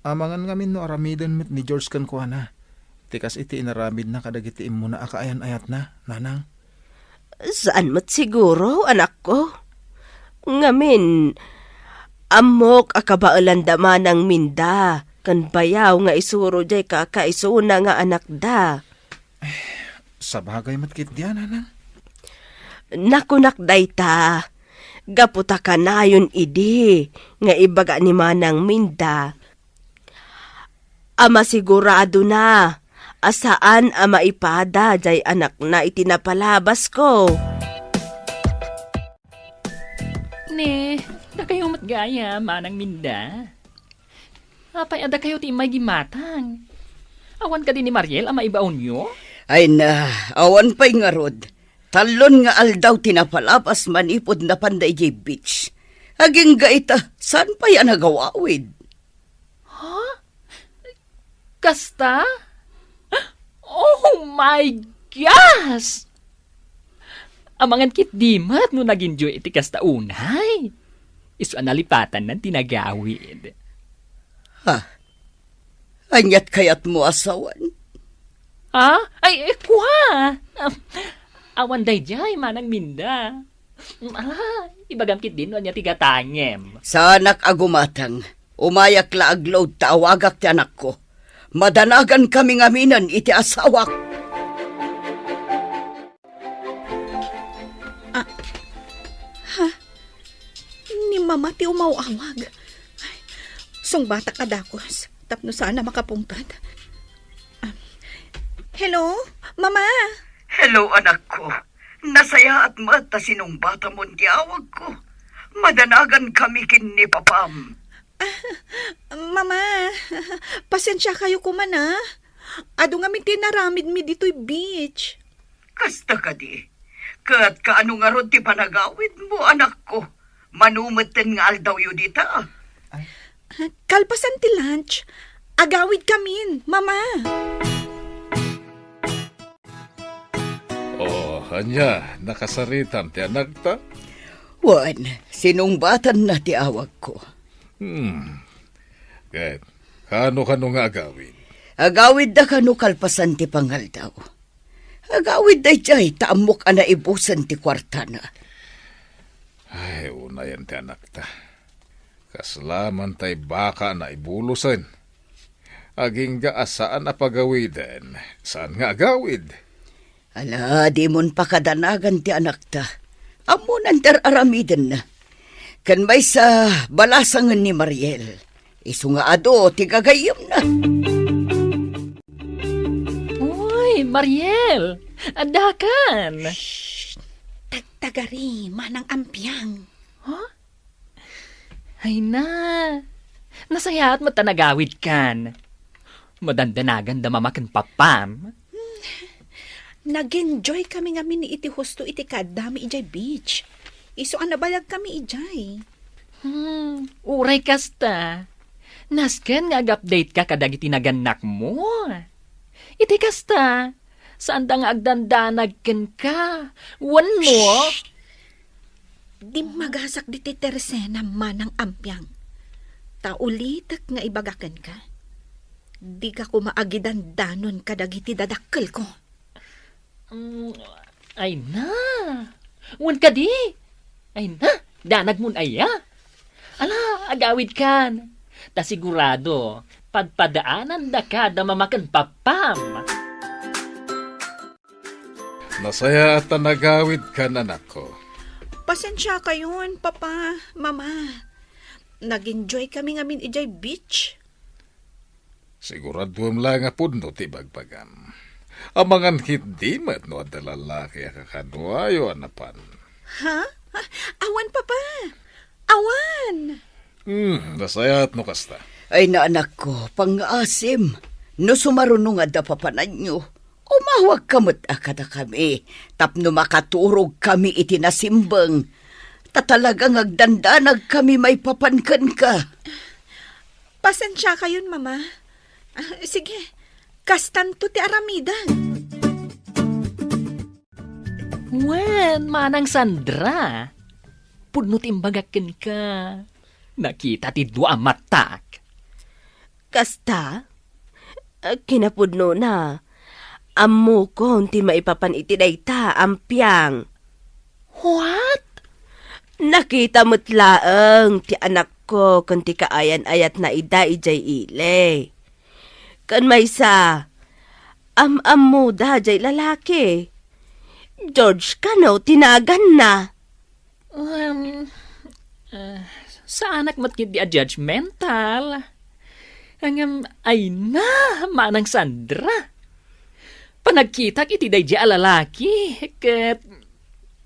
Amangan ngamin no aramiden met ni George kenkuana ti kas iti inaramidna kadagiti immuna a kaayan-ayatna, nanang. Saan met siguro, anakko. Ngamin, ammok a kabaelanda manang Minda ken bayaw nga isuro diay kakaisuna nga anakda. Sabagay met ketdi, nanang. Nakunak dayta, gapu ta kanayon idi nga ibaga ni manang Minda a masiguradona a saan a maipada diay anakna iti napalabasko. Ne, dakayo met gayam, manang Minda. Apay a dakayo ti immay gimmatang? Awan kadi ni Mariel a maibaonyo? Ay na, awan pay ngarud. Tallon nga aldaw ti napalabas manipud napanda idiay beach. Agingga ita, saan pay a nagawawid? Ha? Kasta? Oh my gosh! Amangan ketdi met no nag-enjoy iti kasta unay. Isu a nalipatanna ti nagawid. Ha? Aniat kayatmo a sawen? Ha? Ay, eh, kua! Awan daydiay, manang Minda. Ala, ibagam ketdi no ania ti gatangem. Saanak a gumatang. Umayak la agload ta awagak ti anakko. Madanagankami ngaminen iti asawak. Ah, ha? Ni Mama ti umaw-awag. Ay, sungbatak a dakes tapno saan a makapungpet. Ah, hello, Mama? Hello, anakko. Nasayaat met ta sinungbatamon ti awagko. Madanagankami ken ni Papam. Ah, Mama, pasensiakayo koma, a. Adu ngamin ti inaramidmi ditoy beach. Kasta kadi? Ket kaano ngarud ti panagawidmo, anakko? Mano metten nga aldawyo dita? Kalpasan ti lunch, agawidkamin, Mama. Ania, nakasaritam ti anakta? Wen, sinungbatanna ti awagko. Hmm. Ket, kano-kano nga agawid? Agawidda kano kalpasan ti pangaldaw. Agawidda idiay ta ammok a naibusen ti kuartana. Ay, unayen ti anakta. Kasla man tay baka a naibulosen. Agingga a saan a pagawiden, saan nga agawid. Ala, dimon pakadanagan ti anakta. Ammonan ti ar-aramidenna. Ken maysa, balasangen ni Mariel. Isu nga adu ti gagayyemna. Uy, Mariel! Addakan! Shh! Tagtagari, Manang Ampiang. Huh? Ay na, nasayaat met ta nagawidkan. Madandanagan da mama ken papam. Nag-enjoy kami ngamin iti husto iti kaaddami idiay beach. Isu a nabayag kami idiay. Hmm, uray kasta. Nasken nga ag-update ka kadagiti nagannakmo. Iti kasta, saanda nga agdandanag kenka. Wenno? Shh! Dimmagasak diti Teresena, Manang Ampiang. Ta ulitek nga ibaga kenka, dika koma agidandanon kadagiti dadakkelko. Mm, ay na. Wen kadi? Ay na, danagmon aya? Ala, agawidkan. Ta sigurado, padpadaananda kada mama ken papam. Nasayaat ta nagawidkan, anakko. Pasensiakayon, Papa, Mama. Nag-enjoy kami ngamin idiay beach. Siguraduem la nga pudno ti bagbagam. Amangan ketdi met no adda lalaki a kakaduayo a napan. Ha? Ha? Awan, Papa. Awan. Hmm, nasayaat no kasta. Ay, na, anakko, pangngaasim. No sumaruno nga adda papananyo, umawagka met a kadakami tapno makaturogkami iti nasimbeng. Ta talaga nga agdandanagkami maipapan kenka. Pasensiakayon, Mama. Ah, sige, kastanto ti aramidek. Wen, Manang Sandra, pudno ti imbagak kenka. Nakita ti dua a matak. Kasta? Kinapudnona, ammokon ti maipapan iti dayta, Ampiang. What? Nakita met laeng ti anakko ken ti kaayan-ayatna ida idiay ili. Ken maysa, am-ammoda jay lalaki. George kano ti naganna? Um, ah, saanak met ketdi a judgmental. Ngem, ay na, Manang Sandra. Panagkitak iti daydi a lalaki, ket,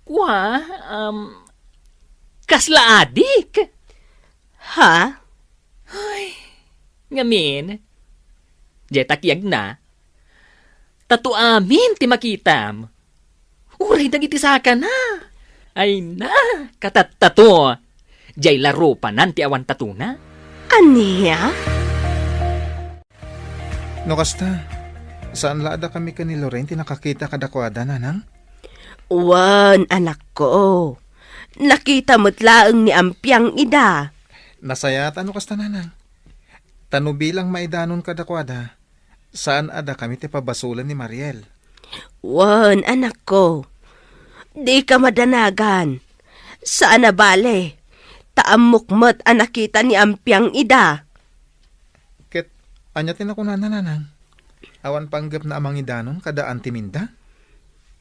kua, um, kasla adik. Ha? Ay, ngamin, jay takiagna, tato amin ti makitam. Uray dagiti sakana. Ay na, katattato. Jay larupanan ti awan tatona. Ania? No kasta, saan la a dakami ken ni Lorraine ti nakakita kadakuada, nanang? Wen, anakko. Nakita met laeng ni Ampiang ida. Nasayaat a no kasta, nanang. Ta no bilang maidanon kadakuada, saan a dakami ti pabasolen ni Mariel. Wen, anakko. Dika madanagan. Saan a bale. Ta ammok met a nakita ni Ampiang ida. Ket ania ti nakunana, nanang? Awan panggepna a mangidanon kada antiminda?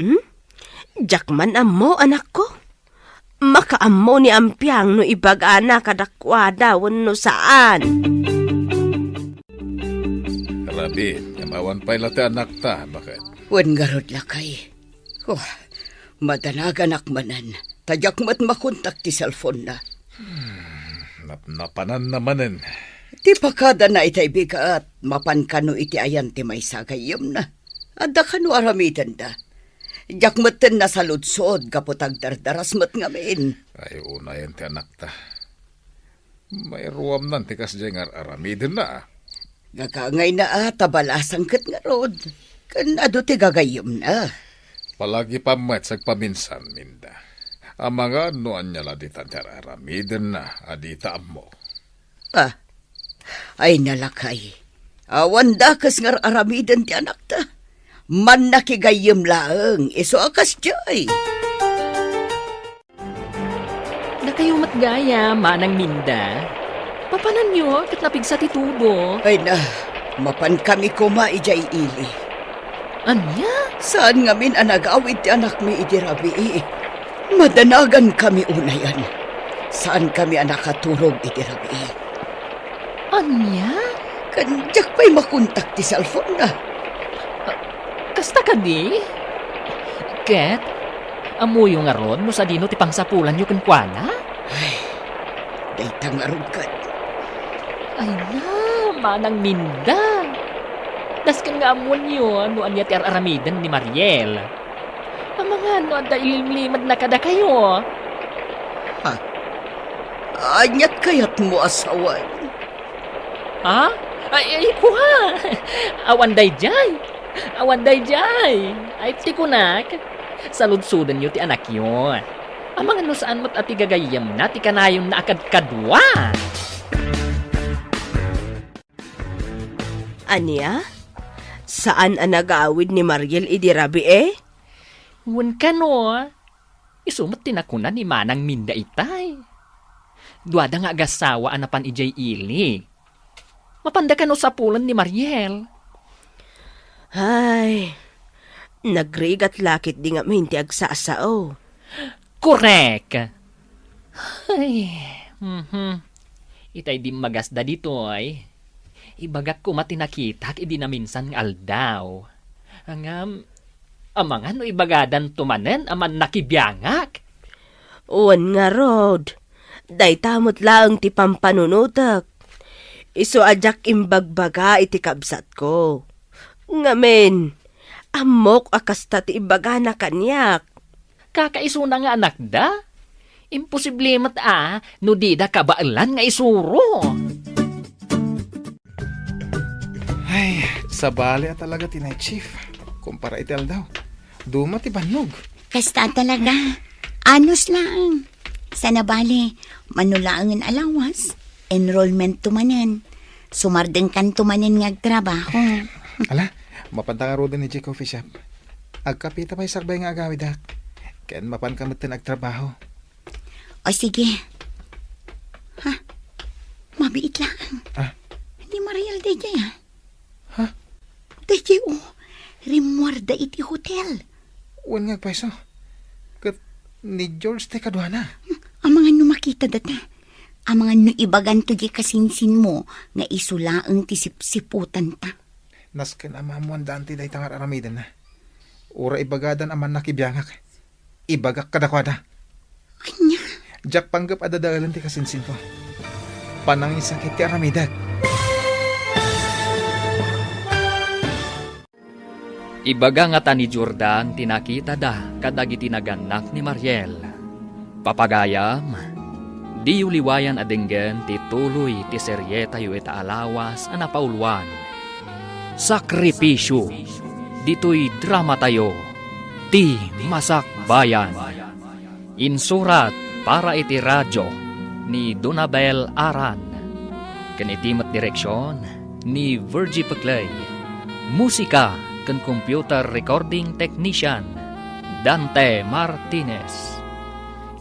Hmm? Diak man ammo, anakko. Makaammo ni Ampiang no ibagana kadakuada wenno saan. Rabi, ngem awan pay la ti anakta, baket? Wen ngarud, lakay. Oh, madanaganak manen. Ta diak met makontak ti cellphone-na. Hmm, napnapananna manen. Ti pakadana itay bigat, mapan kano iti ayan ti maysa a gayyemna. Adda kano aramidenda. Diak metten nasaludsod gapu ta agdardaras met ngamin. Ay, unayen ti anakta. Mairuamnan ti kasdiay nga ar-aramidenna, a. Gagangayna a ta balasang ket ngarud. Ken adu ti gagayyemna. Palagipam met sagpaminsan, Minda. Amangan no ania la ditan ti ar-aramidenna a dita ammo. Ah, ay nalakay. Awan dakes nga ar-aramiden ti anakta. Mannakigayyem laeng, isu a kasdiay. Dakayo met gayam, Manang Minda. Papananyo ket napigsa ti tudo. Ay na, mapankami koma idiay ili. Ania? Saan ngamin a nagawid ti anakmi idi rabii. Madanagankami unayen. Saankami a nakaturog idi rabii. Ania? Ken diak pay makontak ti cellphone-na. Ah, kasta kadi? Ket, ammoyo ngarud no sadino ti pangsapulanyo kenkuana? Ay, dayta ngarud ket. Ay na, Manang Minda. Dasken nga ammoenyo no ania ti ar-aramiden ni Mariel. Amangan no adda ilimlimedna kadakayo. Ha? Aniat kayatmo a sawen? Ha? Ay, ay, kua! Awan daydiay! Awan daydiay! Ay, ti kunak, saludsodenyo ti anakyo. Amangan no saan met a ti gagayyemna ti kanayonna a kadkadua. Ania? Saan a nagawid ni Mariel idi rabii? Wen kano, isu met ti nakuna ni Manang Minda itay. Duada nga agassawa a napan idiay ili. Mapanda kano sapulen ni Mariel? Ay, nagrigat la ketdi ngamin ti agsasao. Korek! Ay, mhm. Itay dimmagasda ditoy. Ibagak koma ti nakitak idi naminsan nga aldaw. Ngem, amangan no ibagadanto manen a mannakibiangak? Wen ngarud, dayta met laeng ti pampanunotek. Isu a diak imbagbaga iti kabsatko. Ngamin, ammok a kasta ti ibagana kaniak. Kakaisuna nga anakda? Imposible met a no dida kabaelan nga isuro. Ay, sabali a talaga ti night shift kumpara iti aldaw. Duma ti bannog. Kasta talaga. Anus laeng. Sana bale, mano laengen a lawas, enrollment to manen. Sumardengkanto manen nga agtrabaho. Ala, mapanta ngaruden idiay coffee shop. Agkapita pay sakbay nga agawidak. Ken mapanka metten agtrabaho. O sige. Ha? Mabiit laeng. Ah. Ni Mariel daydiay, ah. Ha? Daydiay, o. Rimmuarda iti hotel. Wen nga agpayso. Ket ni George ti kaduana. Amangan no makita data. Amangan no ibaganto di kasinsinmo nga isu laeng ti sipsiputanta. Nasken a maammoan daan ti dayta nga ar-aramidenna. Uray ibagadan a mannakibiangak. Ibagak kadakuada. Ania? Diak panggep a dadaelen ti kasinsinko. Panangisakit ti aramidek. Ibaga ngata ni Jordan ti nakitada kadagiti nagannak ni Mariel. Papagayam, diyo liwayan a denggen ti tuloy ti serietayo ita a lawas a napauluan. Sakripisyo, ditoy dramatayo, Ti Masakbayan. Insurat para iti radyo ni Donabel Aran, ken iti met direksion ni Virgie Peclay. Musika ken computer recording technician, Dante Martinez.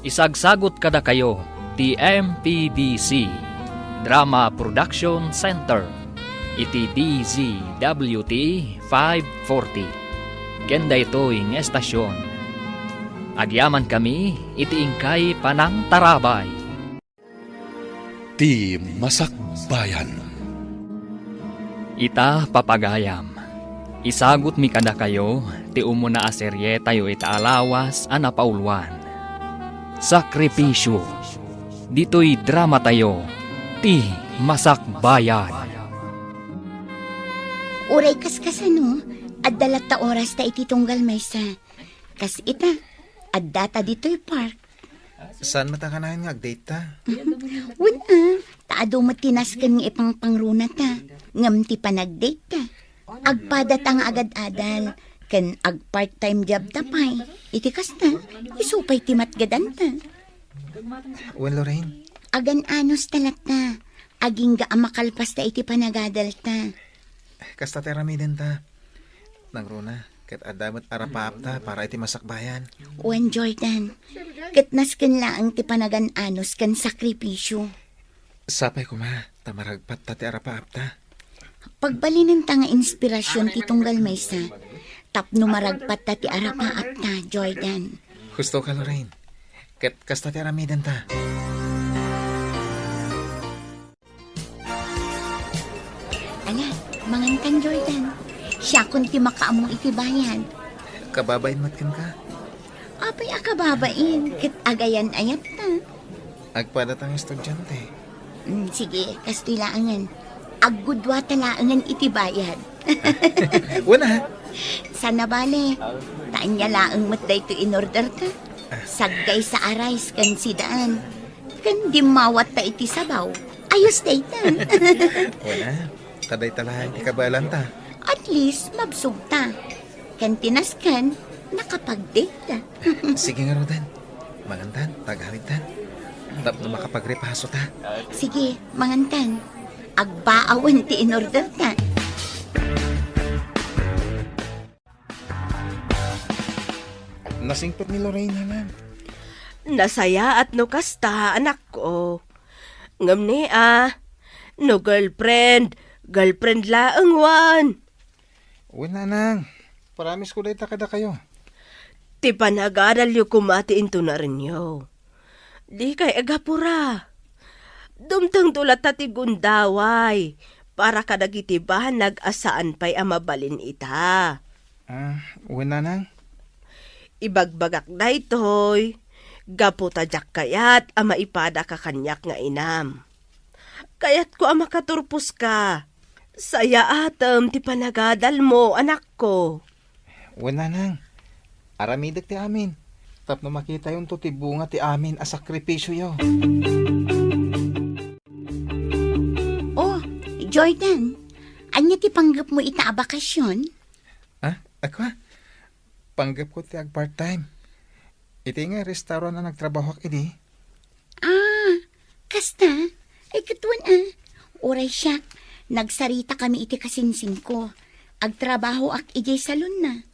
Isagsagut kadakayo ti M P B C Drama Production Center iti D Z W T five forty. Ken daytoy nga estasion, agyamankami iti inkay panangtarabay. Ti Masakbayan. Ita, papagayam, isagutmi kadakayo ti umuna a serietayo ita a lawas a napauluan, Sakripisyo. Ditoy dramatayo, Ti Masakbayan. Uray kaskasano, adda latta orasta iti tunggal maysa. Kas ita, addata ditoy park. Saan met a kanayon nga agdate ta? Wen a, ta adu met ti nasken nga ipangpangrunata. Ngem ti panagdate ta, agpadata nga agad-adal. Ken ag-part-time job ta pay. Iti kasta, isu pay ti matgadanta. Wen, Lorraine. Agan-anos ta latta. Agingga a makalpasta iti panagadalta. Kasta ti aramidenta. Nangruna, ket adda met arapaapta para iti masakbayan. Wen, Jordan. Ket nasken laeng ti panagan-anos ken sakripisio. Sapay koma, ta maragpatta ti arapaapta. Pagbalinenta nga inspirasyon ti tunggal maysa, tapno maragpatta ti arapaapta, Jordan. Husto ka, Lorraine. Ket kasta ti aramidenta. Ala, mangankan, Jordan. Siakon ti makaammo iti bayad. Kababain met kenka. Apay a kababain, ket agayan-ayatta. Agpada ta nga estudiante. Mm, sige, kastoy laengen. Aggudua ta laengen iti bayad. Wen a. Sana bale. Ta ania laeng met daytoy in-order ta. Saggaysa a rice ken sidaan. Ken dimmawatta iti sabaw. Ayos dayta. Wen a. Ta dayta laeng ti kabaelanta. At least, mabsogta. Ken ti nasken, nakapag-date. Sige ngaruden. Mangantan, tagawidtan. Tapno makapagripaso ta. Sige, mangantan. Agbaawen ti in-order ta. Nasingpet ni Lorraine, nanang. Nasayaat no kasta, anakko. Ngem ni a, no girlfriend, girlfriend laeng wen. Wen, nanang. Promise ko dayta kadakayo. Ti panagadalyo koma ti intunarenyo. Dikay agapura. Dumtengto latta ti gundaway para kadagiti banag a saan pay a mabalin ita. Ah, wen, nanang. Ibagbagak daytoy, gapu ta diak kayat a maipadaka kaniak nga inam. Kayatko a makaturposka. Sayaatem ti panagadalmo, anakko. Wen, nanang. Aramidek ti amin. Tapno makitayonto ti bunga ti amin a sakripisioyo. Oh, Jordan, ania ti panggepmo ita a bakasion? Ah, ako? Panggepko ti ag-part-time. Iti nga restaurant a nagtrabahoak idi. Ah, kasta? Ay, ket wen a. Uray siak, nagsaritakami iti kasinsingko. Agtrabahoak idiay salonna.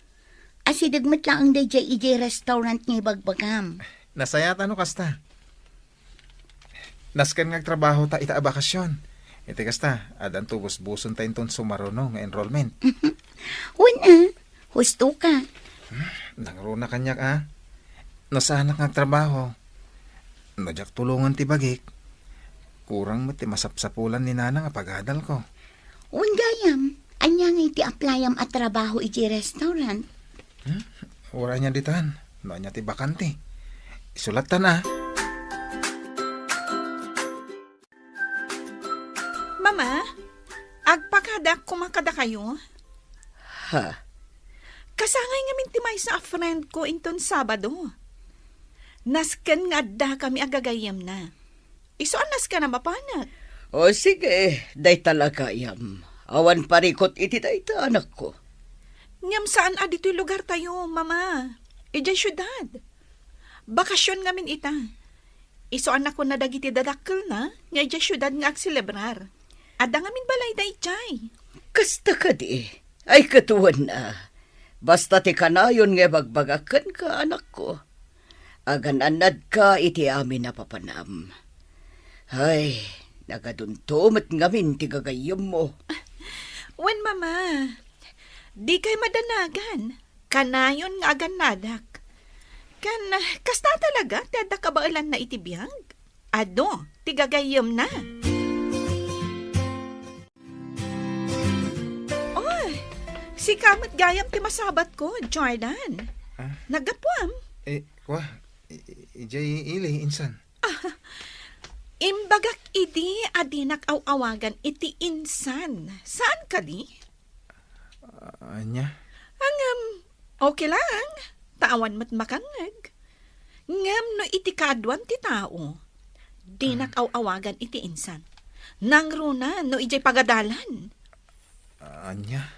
Asideg met laeng daydiay idiay restaurant nga ibagbagam. Nasayaat no kasta. Nasken nga agtrabaho ta ita a bakasion. Iti kasta, addanto busbuson ta inton sumaruno nga enrollment. Wen a, husto ka. Nangruna kaniak a. No saanak nga agtrabaho, no diak tulongen ti bagik, kurang met ti masapsapulan ni nanang a pagadalko. Wen gayam, ania ngay ti aplayam a trabaho iti restaurant? Hmm? Uray ania ditan, no ania ti bakante. Isulattan a. Mama, agpakadaak koma kadakayo. Ha? Kasangay ngamin ti maysa a friend ko inton Sabado. Nasken nga addakami a gagayyemna. Isu a nasken a mapanak. O sige, dayta la gayam. Awan parikut iti dayta, anakko. Ngem saan a ditoy lugartayo, Mama. Idiay siudad. Bakasion ngamin ita. Isu a nakuna dagiti dadakkelna nga idiay siudad nga agselebrar. Adda ngamin balayda idiay. Kasta kadi? Ay, ket wen a. Basta ti kanayon nga ibagbagak kenka, anakko. Agan-annadka iti amin a papanam. Ay, nagadunto met ngamin ti gagayyemmo. Wen, Mama, dikay madanagan. Kanayon nga agannadak. Ken, kasta talaga ti adda kabaelanna iti biag? Adu ti gagayyemna. Oh, sika met gayam ti masabatko, Jordan. Ah? Naggapuam? Eh, kwa, i-, i-, idiay ili, insan. Ah, imbagak idi a dinak aw-awagan iti insan. Saan kadi? Ah, ania? Ngem, okay lang. Ta awan met makangngeg. Ngem no iti kaaduan ti tao, dinak aw-awagan iti insan. Nangruna no idiay pagadalan. Ah, ania?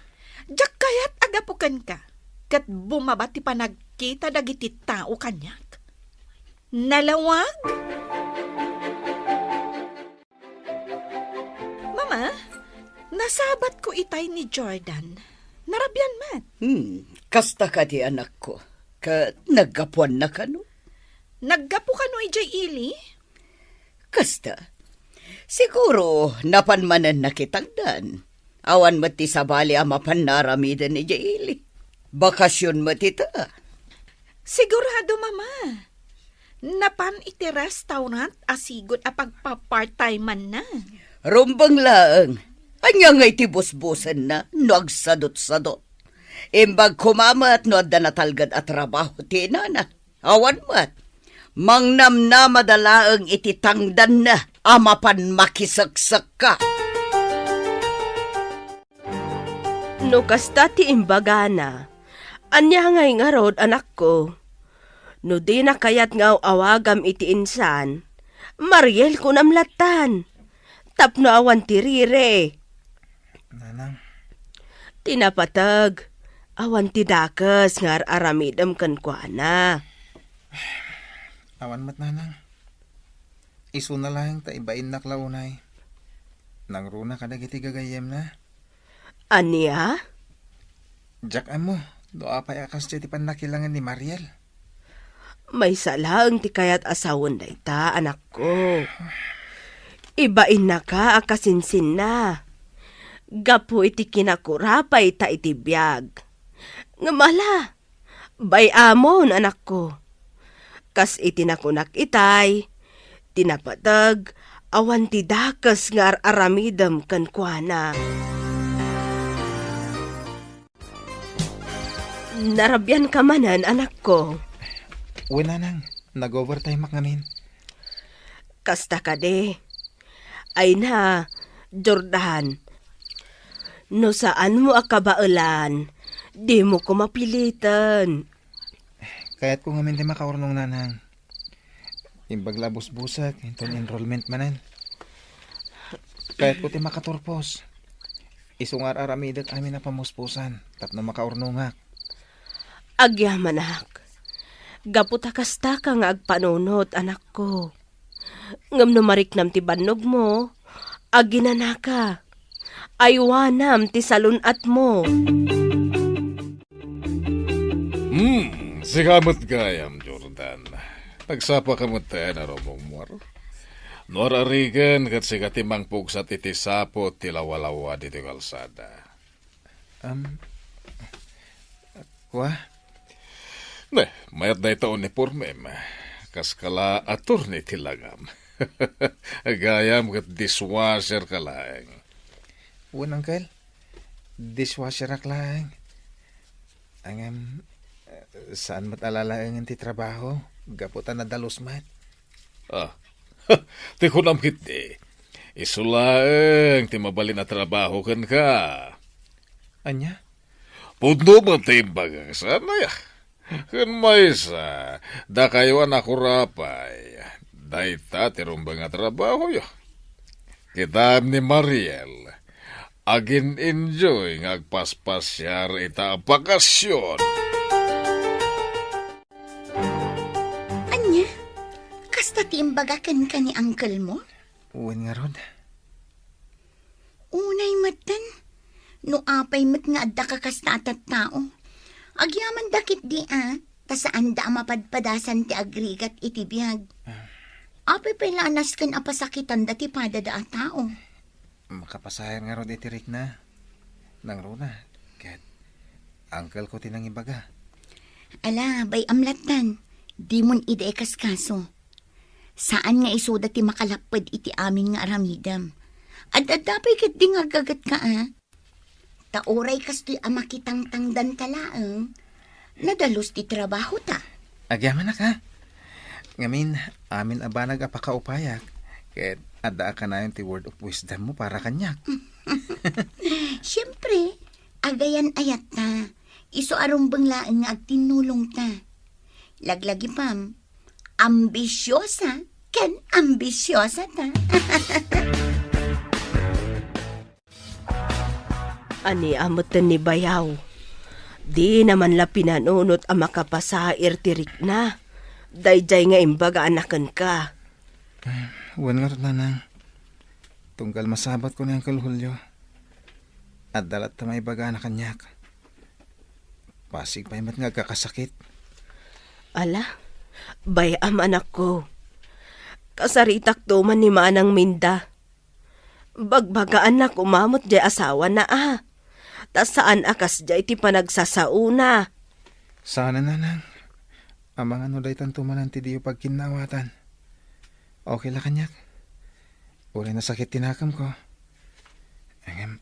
Diak kayat a gapu kenka. ket bumaba ti panagkita dagiti tao kaniak. Nalawag? Mama, nasabatko itay ni Jordan. Narabian met. Hmm, kasta kadi, anakko? Ket naggapuanna kano? Naggapu kano idiay ili? Kasta. Siguro, napan manen nakitangdan. Awan met ti sabali a mapan naaramiden idiay ili. Bakasion met ita. Sigurado, Mama. Napan iti restaurant a sigud a pagpa-part-time-anna. Rumbeng laeng. Ania ngay ti busbusenna no agsadutsadut? Imbag koma met no adda natalged a trabaho ti inana. Awan met. Mangnamnamada laeng iti tangdanna a mapan makiseksekka. No kasta ti imbagana, ania ngay ngarud, anakko? No dina kayat nga aw-awagam iti insan, Mariel kunam lattan. Tapno awan ti rire. Nanang. Ti napateg, awan ti dakes nga ar-aramidem kenkuana. Awan met, Nanang. Isuna laeng ta ibainnak la unay. Nangruna kadagiti gagayyemna. Ania? Diak ammo no apay a kasdiay ti pannakilangen ni Mariel. Maysa laeng ti kayat a sawen dayta, anakko. Ibainnaka a kasinsinna gapu iti kinakurapayta iti biag. Ngem ala, bay-amon, anakko. Kas iti nakunak itay, ti napateg, awan ti dakes nga ar-aramidem kenkuana. Narabianka manen, anakko? Wen, Nanang, nag-overtime-ak ngamin. Kasta kadi. Ay na, Jordan, no saanmo a kabaelan, dimo koma piliten. Kayatko ngamin ti makaurnong, Nanang. Imbag la a busbusek inton enrollment manen. Kayatko ti makaturpos. Isu nga ar-aramidek amin a pamuspusan tapno makaurnongak. Agyamanak. Gapu ta kastaka nga agpanunot, anakko. Ngem no mariknam ti bannogmo, aginanaka. Aywanam ti salun-atmo. Hmm, sika met gayam, Jordan. Nagsapaka met ten a rumungmuar. No ar-arigen ket sika ti mangpugsat iti saput ti lawalawa ditoy kalsada. Am, kua? Ne, mayat dayta unipormem. Kaskala attorney ti langam. Gayam ket dishwasher ka laeng. Wen, Uncle. Dishwasherak laeng. Ngem, eh, saan met a lalaengen ti trabaho, gapu ta nadalus met. Ah, ti kunam ketdi, isu laeng ti mabalin a trabaho kenka. Ania? Pudno met ti imbagak, saan aya? Ken maysa, dakayo a nakurapay, dayta ti rumbeng a trabahoyo. Kitam ni Mariel, agin-enjoy nga agpaspasiar ita a bakasion. Ania? Kasta ti imbaga kenka ni uncle mo? Wen ngarud. Unay metten, no apay met nga adda kakasta a tattao. Agyamanda ketdi a, ta saanda a mapadpadasan ti agrigat iti biag. Ah. Apay pay la a nasken a pasakitanda ti padada a tao? Makapasayan ngarud iti rikna. Nangruna, ket uncle ko ti nangibaga. Ala, bay-am lattan, dimon idi ikaskaso. Saan nga isuda ti makalapped iti amin nga aramidem. Ad-adda pay ketdi nga aggagetka a. Ta uray kastoy a makitangtangdanta laeng, nadalus ti trabahota. Agyamanak a. Ngamin, amin a banag a pakaupayak, ket adda a kanayon ti word of wisdom mo para kaniak. Siempre, agayan-ayatta. Isu a rumbeng laeng nga agtinnulongta. Laglagipem, ambisiosa ken ambisiosata. Ania metten ni bayaw? Dina man la pinanunot a makapasair ti rikna. Daydiay nga imbagana kenka. Wen ngarud, nanang. Tunggal masabatko ni Uncle Julio, adda latta maibagana kaniak. Pasig pay met nga agkakasakit. Ala, bay-am, anakko. Kasaritakto man ni Manang Minda. Bagbagaanna koma met diay asawana a. Ta saan a kasdiay ti panagsasaona. Saan a, nanang. Amangan no daytanto manen ti diyo pagkinnaawatan. Okay la kaniak. Uray nasakit ti nakemko. Ngem,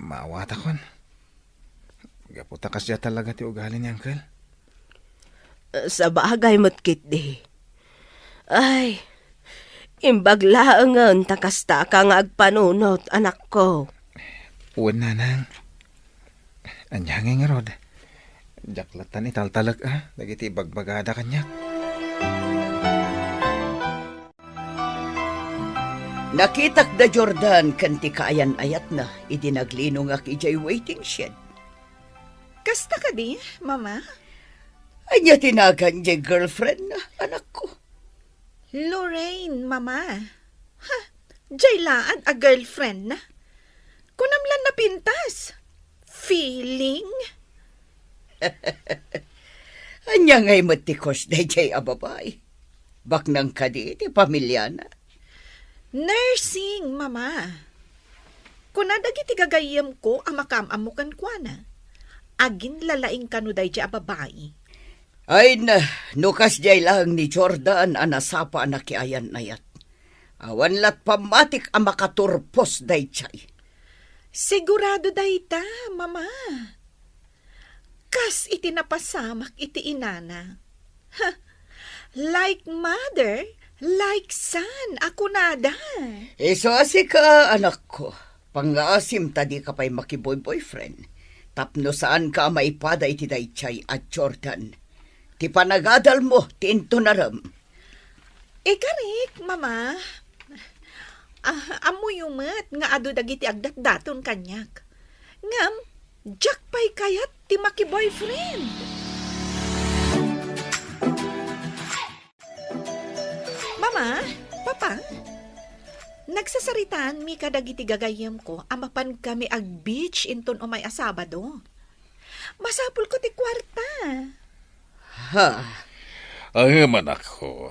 maawatakon. Gapu ta kasdiay talaga ti ugali ni Uncle. Sabagay met ketdi. Ay, imbag laengen ta kastaka nga agpanunot, anakko. Wen, nanang. Ania ngay ngarud? Diak lattan italtalek a dagiti ibagbagada kaniak. Nakitak da Jordan ken ti kaayan-ayatna idi naglinongak idiay waiting shed. Kasta kadi, Mama? Ania ti nagan diay girlfriend, anakko? Lorraine, Mama. Ha, diay laad a girlfriend na. Kunam lan napintas. Feeling? Ania ngay met ti cause daydiay a babai? Baknang kadi ti pamiliana? Nursing, Mama. Kuna dagiti gagayyemko a makaam-ammo kenkuana, aginlalaing kano daydiay a babai. Ay na, no kasdiay laeng ni Jordan a nasapa a nakiayan-ayat. Awan lat pammatik a makaturpos daydiay. Sigurado dayta, Mama. Kas iti napasamak iti inana. Ha, like mother, like son a kunada. Isu a sika, anakko, pangngaasim ta dika pay makiboy-boyfriend tapno saanka a maipada iti daydiay a Jordan. Ti panagadalmo ti intunarem. Ikarik, Mama. Ah, ammoyo met nga adu dagiti agdatdaton kaniak. Ngem, diak pay kayat ti makiboyfriend. Mama, Papa, nagsasaritaanmi kadagiti gagayyemko a mapankami ag-beach inton umay a Sabado. Masapulko ti kuarta. Ha? Ngem, anakko,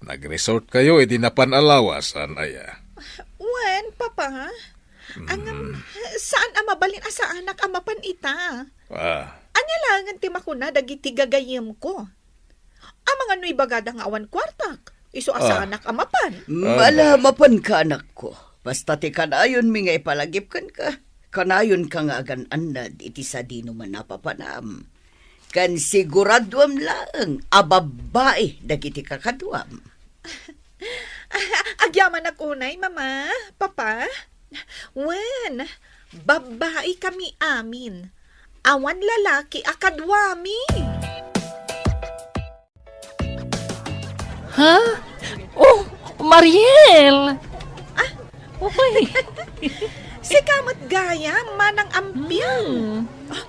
nag-resort kayo idi napan a lawasan, aya? Wen, Papa. Ngem, saan a mabalin a saanak a mapan ita. Ah. Ania laengen ti makuna dagiti gagayyemko? Amangan no ibagada nga awan kuartak, isu a saanak a mapan. Ala, mapanka, anakko. Basta ti kanayonmi nga ipalagip kenka, kanayonka nga agan-annad iti sadino man a papanam. Ken siguraduem laeng a babbai dagiti kakaduam. Agyamanak unay, Mama, Papa. Wen, babbai kami amin. Awan lalaki a kaduami. Ha? Oh, Mariel! Ah? Uy! Sika met gayam, Manang Ampiang. Hmm. Ah,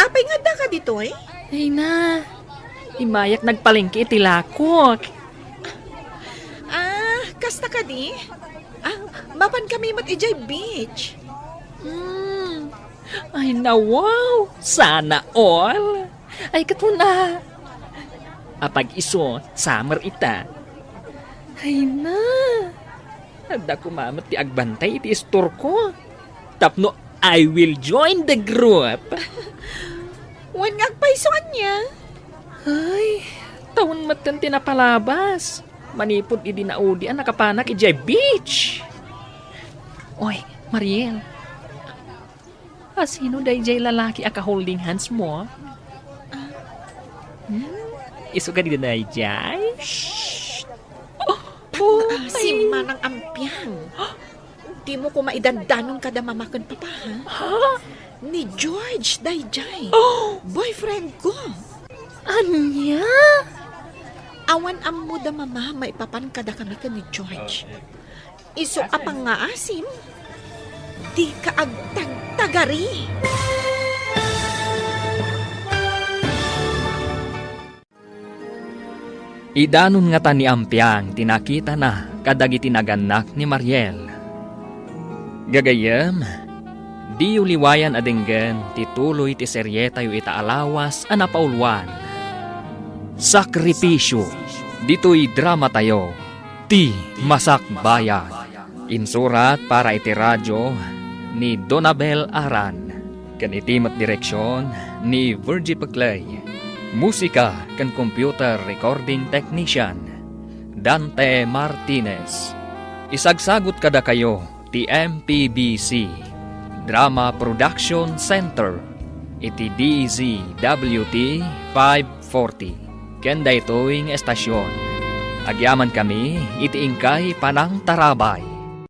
apay nga addaka ditoy? Ay na, immayak nagpalengke iti lakok. Ah, kasta kadi? Ah, mapan kami met idiay beach. Hmm. Ay na, wow! Sana all! Ay, ket kuna. Apag isu, summer ita. Ay na. Adda koma met ti agbantay iti istorko. Tapno I will join the group. Wen nga agpayso ania? Ay, tawen metten ti napalabas. Manipud idi naudian nakapanak idiay beach. Oy, Mariel. A, sino daydiay lalaki a ka-holding hands mo? Ah. Hmm? Isu kadi daydiay? Shh! Oh, pangngaasim, Manang Ampiang. Dimo koma idandanon kada Mama ken Papa, ha? Ha? Ni George daydiay. Oh! Boyfriend ko. Ania? Awan ammo da Mama maipapan kadakami ken ni George. Isu a pangngaasim, dika agtagtagari. Idanon ngata ni Ampiang ti nakitana kadagiti nagannak ni Mariel. Gagayyem, diyo liwayan a denggen ti tuloy ti serietayo ita a lawas a napauluan, Sakripisyo. Ditoy dramatayo, Ti Masakbayan. Insurat para iti radyo ni Donabel Aran, ken iti met direksion ni Virgie Peclay. Musika ken computer recording technician, Dante Martinez. Isagsagut kadakayo ti M P B C Drama Production Center iti D Z W T five forty. Ken daytoy nga estasion, agyamankami iti inkay panangtarabay.